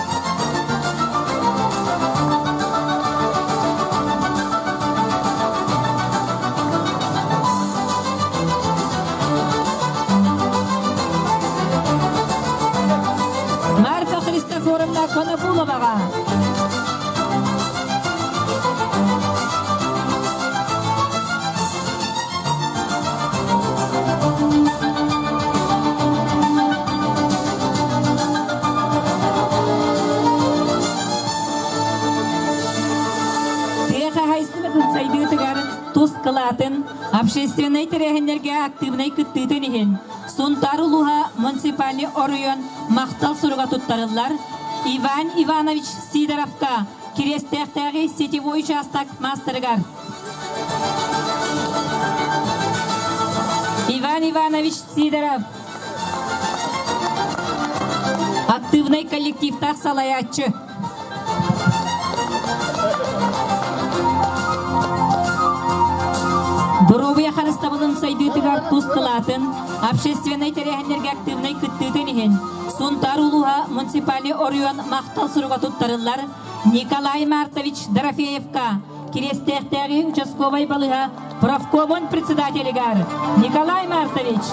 Марфа Христофоровна Конопуловаҕа. Тыа хаһаайыстыбатын сайдыытыгар тус кылаатын общественнай тэрээһиннэргэ актыыбынай кыттыытын иһин Сунтаар улууһа муниципальный оройуон махтал суруга туттарыллар Иван Иванович Сидоровка Кириэстээхтээҕи сетевой учаастак маастарыгар. Иван Иванович Сидоров активнай коллективтаах салайааччы. Доруобуйа харыстабылын сайдыытыгар тус кылаатын, общественнай тэрээһиннэргэ активнай кыттыытын иһин Сунтаар улууһа муниципальный оройуон махтал суруга туттарыллар Николай Мартович Дорофеевка, Кириэстээхтээҕи участковай балыһа профкомун председателигэр Николай Мартович.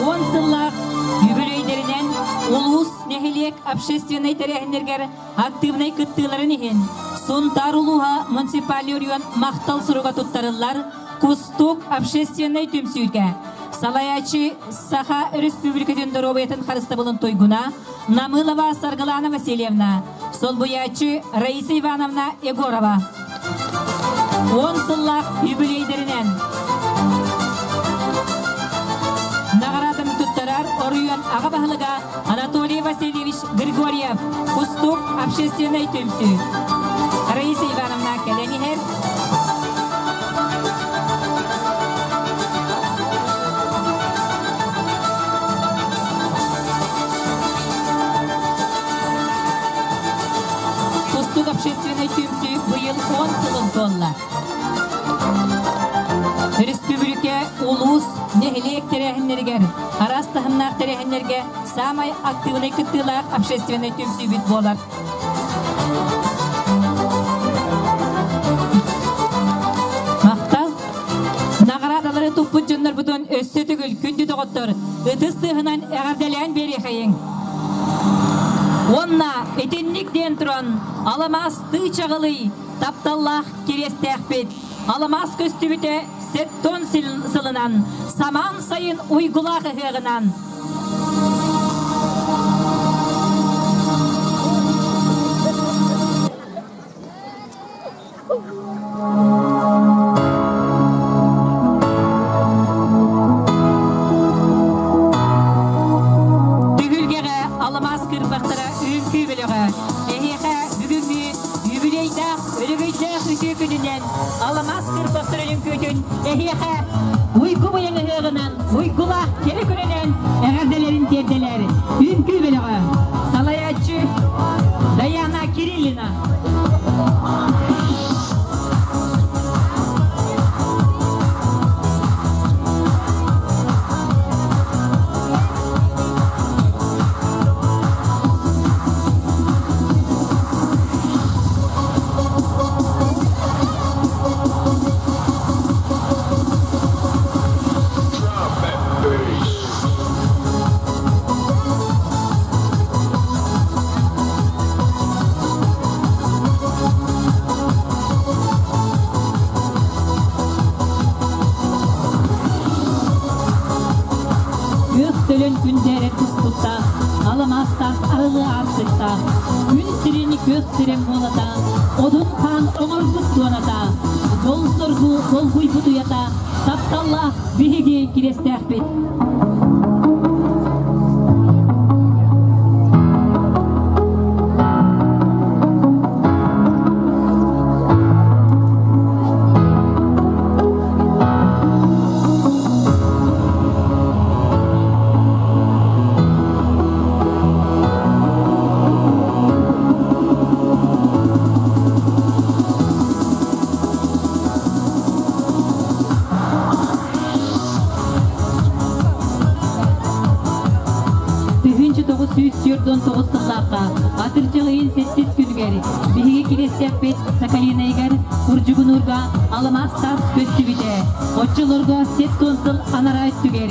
Уон сыллаах үбүлүөйдэринэн улуус, нэһилиэк общественнай тэрээһиннэригэр активнай кыттыыларын иһин Сунтаар улууһа муниципальный оройуон махтал суруга туттарыллар Кустук общественнай түмсүүгэ салайааччы Саха Өрөспүүбүлүкэтин доруобуйатын харыстабылын туйгуна Намылова Саргылана Васильевна, солбуйааччы Раиса Ивановна Егорова. 10 сыллаах юбилейдэринэн наҕарааданы туттарар оройуон аҕа баһылыга Анатолий Васильевич Григорьев, Кустук общественнай түмсүү. Раиса Ивановна кэлэн иһэр. Кустук общественнай түмсүү быйыл 10 сылын туолла. Өрөспүүбүлүкэ, улуус, нэһилиэк тэрээһиннэригэр, араас таһымнаах тэрээһиннэргэ саамай актыыбынай кыттыылаах общественнай түмсүүбүт буолар. Махтал! Наҕараадалары туппут дьоннорбутун өссө төгүл күндү доҕоттор ытыс тыаһынан эҕэрдэлээн биэриэхэйиҥ. Уонна итинник диэн туран аламаастыы чаҕылый тапталлаах кириэстээхпит аламаас көстүбүтэ сеттон сылынан самаан сайын уйгулаах ыһыаҕынан Түһүлгэҕэ аламаас кырбахтара үҥкүү бөлөҕө эһиэхэ бүгүҥҥү юбилейдаах өрөгөйдөөх үтүө күнүнэн аламаас кырбахтара үҥкүүтүн эһиэхэ уйгу быйаҥ ыһыаҕынан уйгулаах кэрэ күнүнэн эҕэрдэлэрин тиэрдэлэр үҥкүү бөлөҕө салайааччы Даяна Кириллина. күндээрэр кустуктаах, аламаастаах арылы аартыктаах, күн сирин күөх сирэм буолата, одун хаан оҥорбут туоната, дьол-соргу долгуйбут уйата, тапталлаах биһиги кириэстээхпит. 1949 сыллаахха атырдьах ыйын сэттис күнүгэр биһиги кириэстэхпит Сахалинайыгар Урдьугунуурга аламаас таас көстүбүтэ. Оччолорго 70 сыл анараа өттүгэр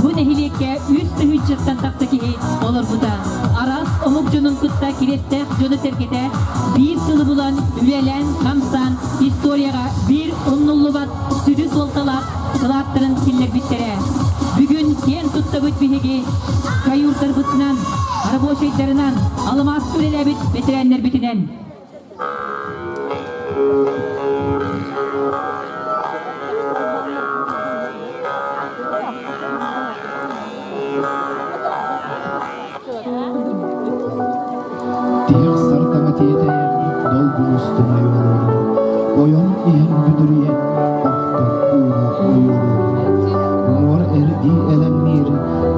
бу нэһилиэккэ үс тыһыынчаттан тахса киһи олорбута. Араас омук дьонун кытта кириэстээх дьоно-сэргэтэ биир сылы булан үлэлээн-хамсаан историяҕа биир умнуллубат сүдү суолталаах кылааттарын киллэрбиттэрэ. Бүгүн киэн туттабыт биһиги каюрдарбытынан, рабочайдарынан, алмааска үлэлээбит бэтэрээннэрбитинэн. Тиһэх сардаҥа тиэтэйэн, долгун устун ойуолуур, ойон иһэн бүдүрүйэн, охтор ууну ойуолуур. Уҥуор эрдии элэҥниир,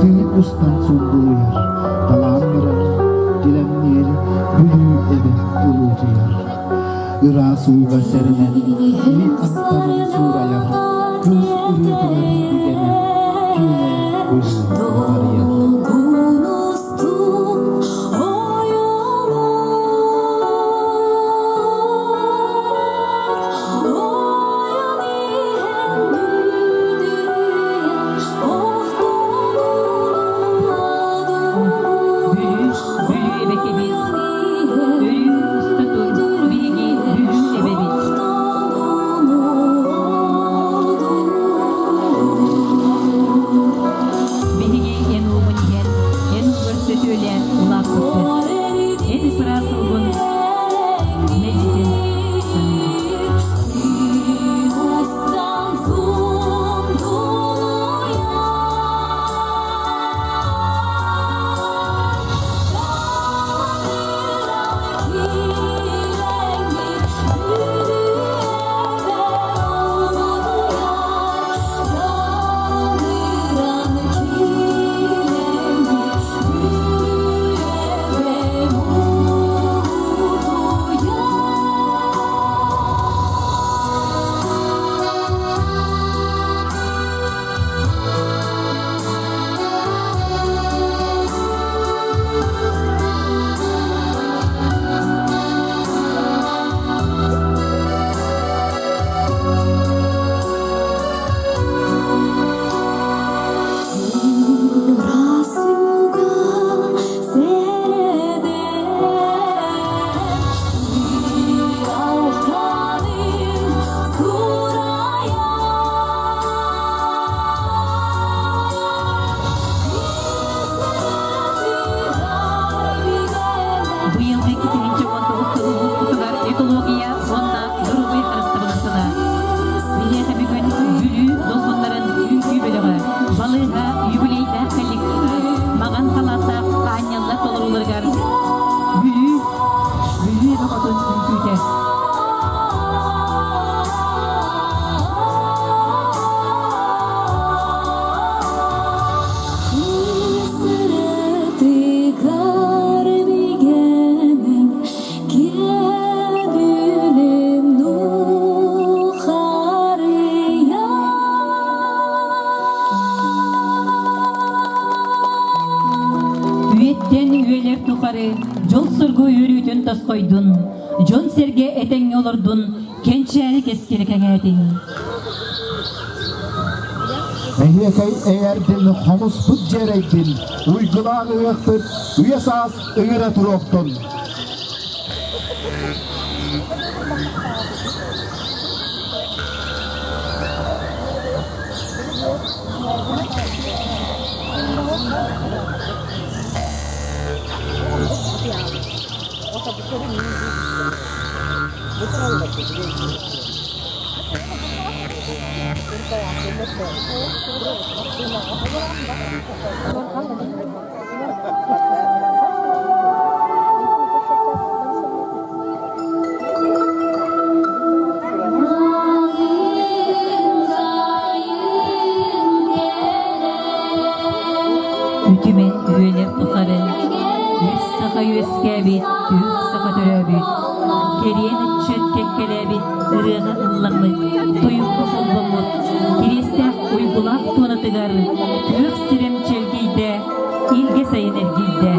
тыы устан сундулуйар, талааннырар, тилэмниир, Бүлүү эбэ улуутуйар. Ыраас ууга сэрэнэн, илин аттарын суурайар, кыыс ырыатыгар бигэнэн, киэһэ быһыы барыйар. Бүлүү, Бүлүү эбэкэбит, өрүү уста тур, биһиги Бүлүү эбэбит. Биһиги эн уугун иһэн, эн уугар сөтүөлээн улааппыппыт. Эн ыраас уугун мэлдьитин саныыбыт. Быйылгы 2019 сыл улууспутугар экология уонна доруобуйа харыстабылын сыла. Биһиэхэ бүгүн Бүлүү долгуннарын үҥкүү бөлөҕө, балыыһа юбилейдаах коллектива, маҕан халааттаах хаанньаллар толорууларыгар Бүлүү, Бүлүү эбэ хотун үҥкүүтэ. Үйэттэн үйэлэр тухары дьол-соргу үөрүүтүн тосхойдун, дьон-сэргэ этэҥҥэ олордун, кэнчээри кэскилэ кэҥээтин. Эһиэхэй эйэрдин, хомуспут дьиэрэйдин, уйгулаах ыһыахпыт үйэ-саас ыҥыра туруохтун! Үтүмэн үйэлэр тухары үс саха үөскээбит, түөрт саха төрөөбүт, кэриэн ыччат кэккэлээбит, ырыаҕа ылламмыт, тойукка холбоммут, кириэстээх уйгулаах туонатыгар күөх сирэм чэлгийдэ, илгэ сайын эргийдэ.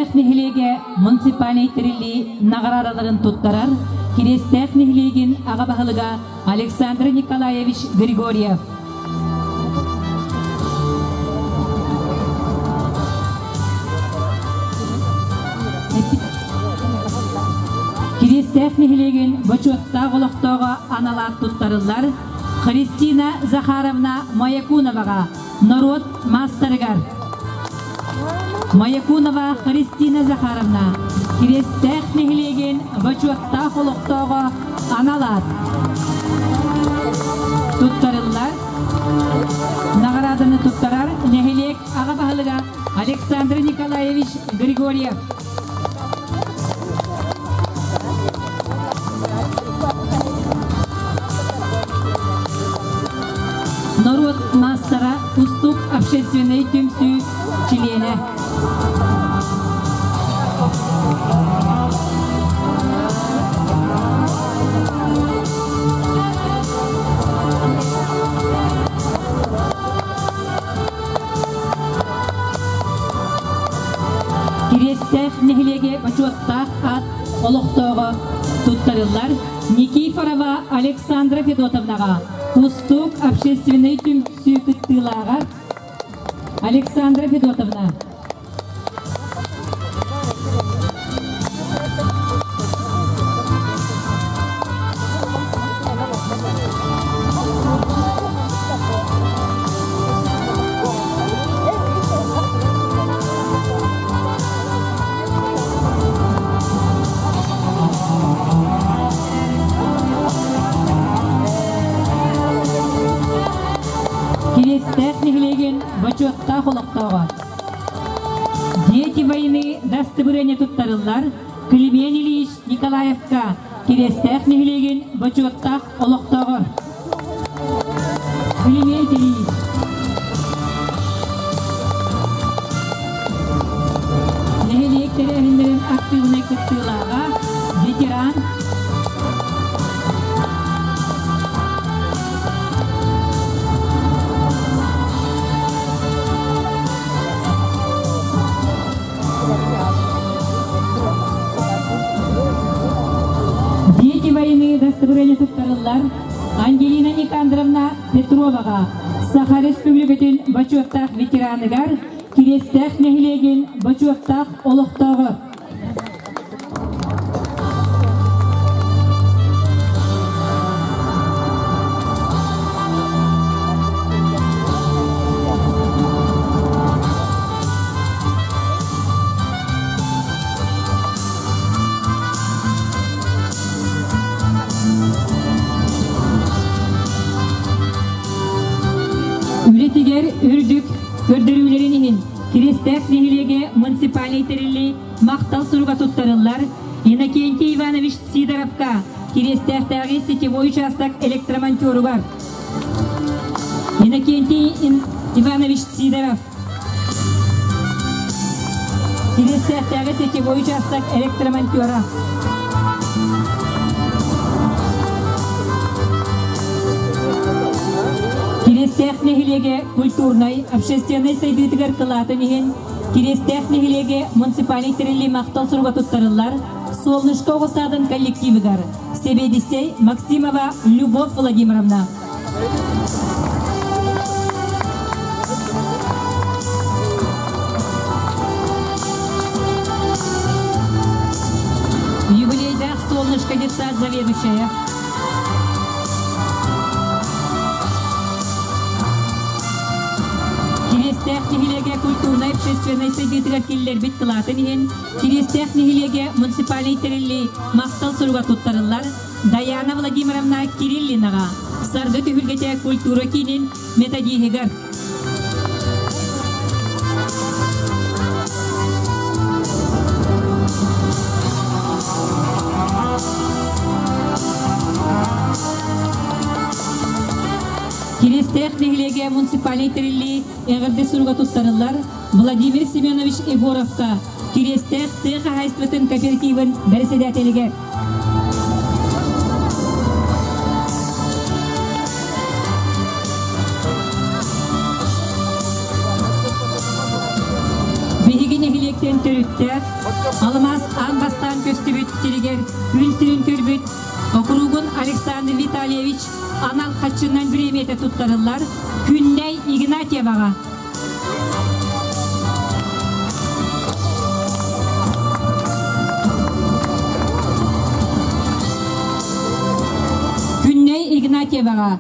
Кириэстээх нэһилиэгэ муниципальнай тэриллии наҕараадаларын туттарар Кириэстээх нэһилиэгин аҕа баһылыга Александр Николаевич Григорьев. Кириэстээх нэһилиэгин бочуоттаах олохтооҕо аналаах туттарыллар Христина Захаровна Моякуноваҕа норуот маастарыгар Моякунова Христина Захаровна Кириэстээх нэһилиэгин бочуоттаах олохтооҕо анал аат туттарыллар. Наҕарааданы туттарар нэһилиэк аҕа баһылыга Александр Николаевич Григорьев. Норуот маастара Устук общественнай түмсүү чилиэнэ. Кириэстээх нэһилиэгэ бочуоттаах аат олохтооҕо туттарыллар Никифорова Александра Федотовнаҕа Кустук общественнай түмсүү кыттыылааҕар Александра Федотовна. Кириэстээх нэһилиэгин бочуоттаах олохтооҕо. Дети войны дастыбырыанньа туттарыллар Климент Ильич Николаевка Кириэстээх нэһилиэгин бочуоттаах олохтооҕор. Климент Ильич. Нэһилиэк тэрээһиннэрин актыыбынай кыттыылааҕа, ветеран, Дети войны дастыбырыанньа туттарыллар Ангелина Никандровна Петроваҕа Саха Республикатын бочуоттаах ветераныгар Кириэстээх нэһилиэгин бочуоттаах олохтооҕо. Үлэтигэр үрдүк көрдөрүүлэрин иһин Кириэстээх нэһилиэгэ муниципальнай тэриллии махтал суруга туттарыллар Иннокентий Иванович Сидоровка Кириэстээхтээҕи сетевой участок электромонтеругар Иннокентий Иванович Сидоров Кириэстээхтээҕи сетевой участок электромонтера. Кириэстээх нэһилиэгэ культурнай, общественнай сайдыытыгар кылаатын иһин Кириэстээх нэһилиэгэ муниципальнай тэриллии махтал суруга туттарыллар Солнышко оҕо саадын коллективыгар сэбиэдиссэй Максимова Любовь Владимировна. Юбилейдаах Солнышко детсад заведующая. Кириэстээх нэһилиэгэ культурнай общественнай сайдыытыгар киллэрбит кылаатын иһин Кириэстээх нэһилиэгэ муниципальнай тэриллии махтал суруга туттарыллар Даяна Владимировна Кириллинаҕа Саргы түһүлгэтэ культура киинин методиһыгар. Кириэстээх нэһилиэгэ муниципальнай тэриллии эҕэрдэ суруга туттарыллар Владимир Семенович Егоровка Кириэстээх тыа хаһаайыстыбатын кооперативын бэрэссэдээтэлигэр. Биһиги нэһилиэктэрбит сириттэн төрүттээх, алмаас аан бастаан көстүбүт сиригэр күн сирин көрбүт округун Александр Витальевич анал хаччынан бириэмийэтэ туттарыллар Күннэй Игнатьеваҕа. Күннэй Игнатьеваҕа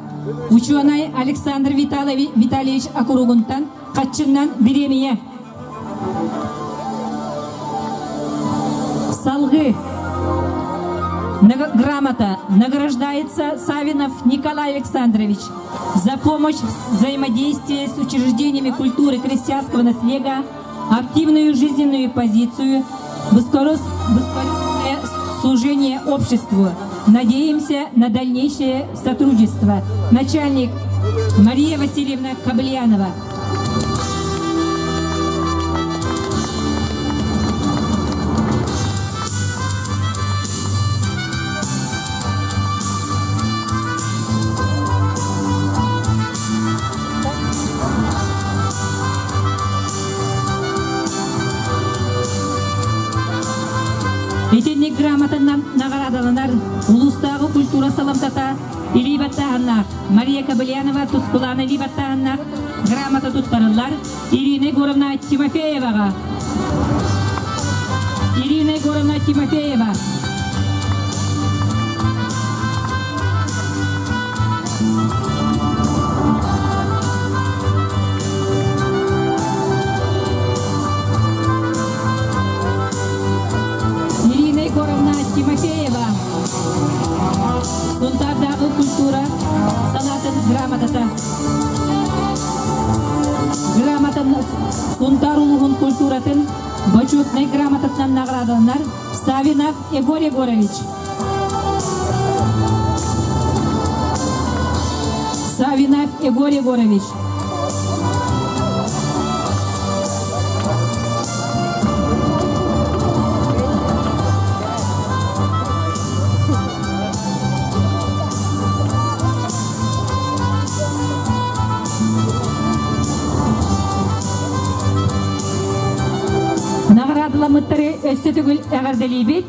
учуонай Александр Витальевич округунтан хаччынан бириэмийэ. Салгы грамота награждается Савинов Николай Александрович за помощь в взаимодействии с учреждениями культуры крестьянского наслега, активную жизненную позицию, бескорыстное служение обществу. Надеемся на дальнейшее сотрудничество. Начальник Мария Васильевна Каблянова. Итинник грамотанан наҕараадаланар улуустааҕы культура саламтата илии баттааһыннаах Мария Кобылянова Тускулаана илии баттааһыннаах грамота туттарыллар Ирина Егоровна Тимофееваҕа. Ирина Егоровна Тимофеева. Ирина Егоровна Тимофеева. Сунтаардааҕы культура салаатын грамотата. Грамотан Сунтаар улууһун культуратын бочуотунай грамотатынан наҕараадаланар Савинов Егор Егорович. Савинов Егор Егорович. Наҕараадаламмыттары өссө төгүл эҕэрдэлиибит.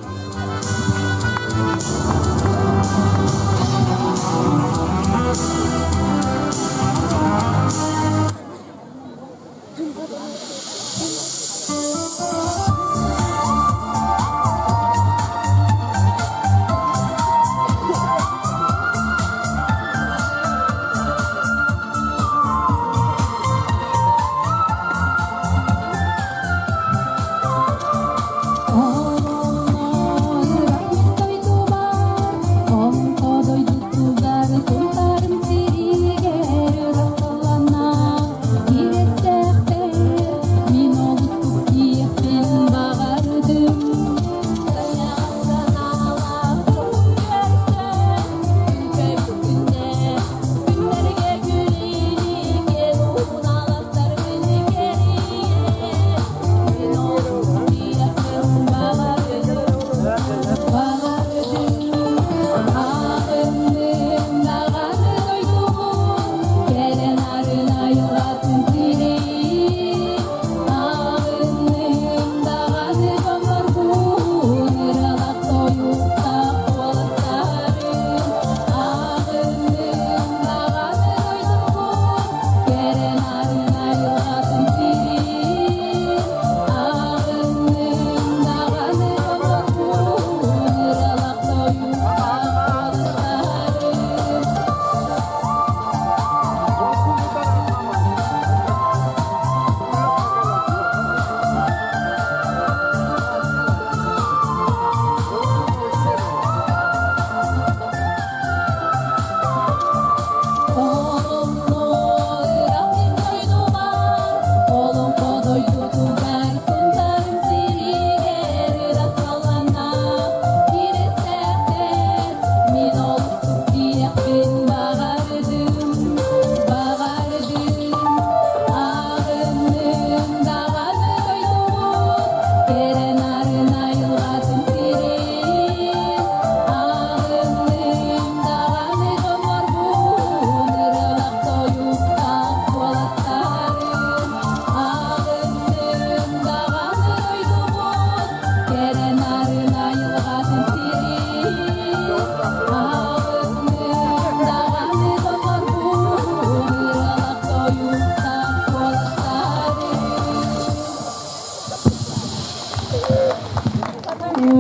Кириэстээх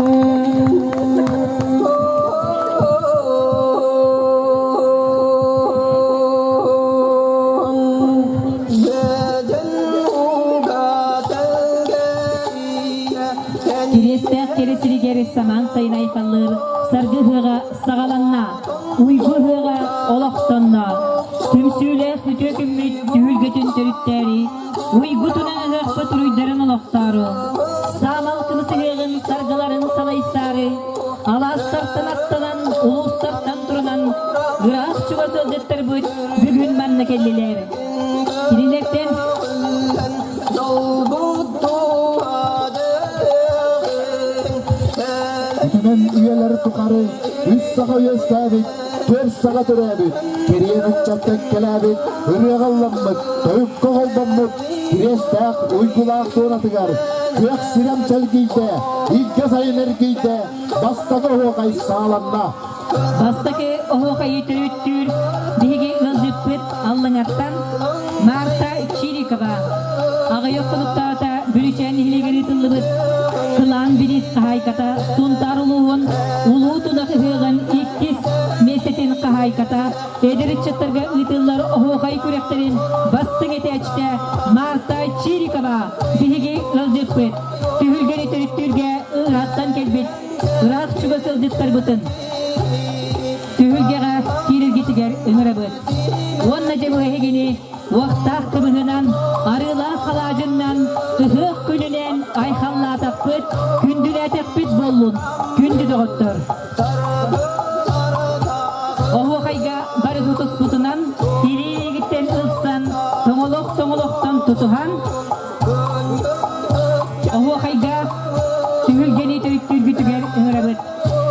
кэрэ сиригэр самаан сайын айхаллыыр саргы ыһыаҕа саҕаланна, уйгу ыһыаҕа олохтонно. Түмсүүлээх үтүө күммүт түһүлгэтин төрүттээри, уйгу тунан ыһыахпыт уруйдарын олохтоору, саамал кымыс ыһыаҕын саргыларын салайсаары, алаастартан аттанан, улуустартан турунан, ыраах чугас ыалдьыттарбыт бүгүн манна кэллилэр. Кинилэртэн Үтүмэн үйэлэр тухары үс саха үөскээбит, түөрт саха төрөөбүт, кэриэн ыччат кэккэлээбит, ырыаҕа ылламмыт, тойукка холбоммут, кириэстээх уйгулаах туонатыгар күөх сирэм чэлгийдэ, илгэ сайын эргийдэ, бастакы оһуохай саҕаланна. Бастакы оһуохайы төрүттүүр биһиги ыалдьыппыт Аллыҥаттан Марта Чирикова. Аҕыйах хонуктаата Бүрүчээн нэһилиэгэр ыытыллыбыт Кылаан бириис хаһаайката Сунтаар улууһун Улуу Тунах ыһыаҕын иккис миэстэтин хаһаайката эдэр ыччаттарга ыытыллар оһуохай күрэхтэрин бастыҥ этээччитэ Марта Чирикова биһиги ыалдьыппыт. Түһүлгэни төрүттүүргэ ыраахтан кэлбит ыраах чугас ыалдьыттарбытын түһүлгэҕэ киирэргитигэр ыҥырабыт. Уонна дьэ бу эһигини уохтаах кыбыһынан, арыылаах халаадьыннан, ыһыах күнүнэн айхаллаатахпыт, күндүлээтэхпит буоллун, күндү доҕоттор! Оһуохайга бары тутуспутунан, илии-илиигиттэн ылсан, тоҥолох-тоҥолохтон тутуһан, Оһуохайга түһүлгэни төрүттүүргүтүгэр ыҥырабыт.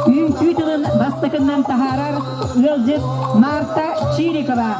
Үҥкүү тылын бастакыннан таһаарар ыалдьыт Марта Чирикова.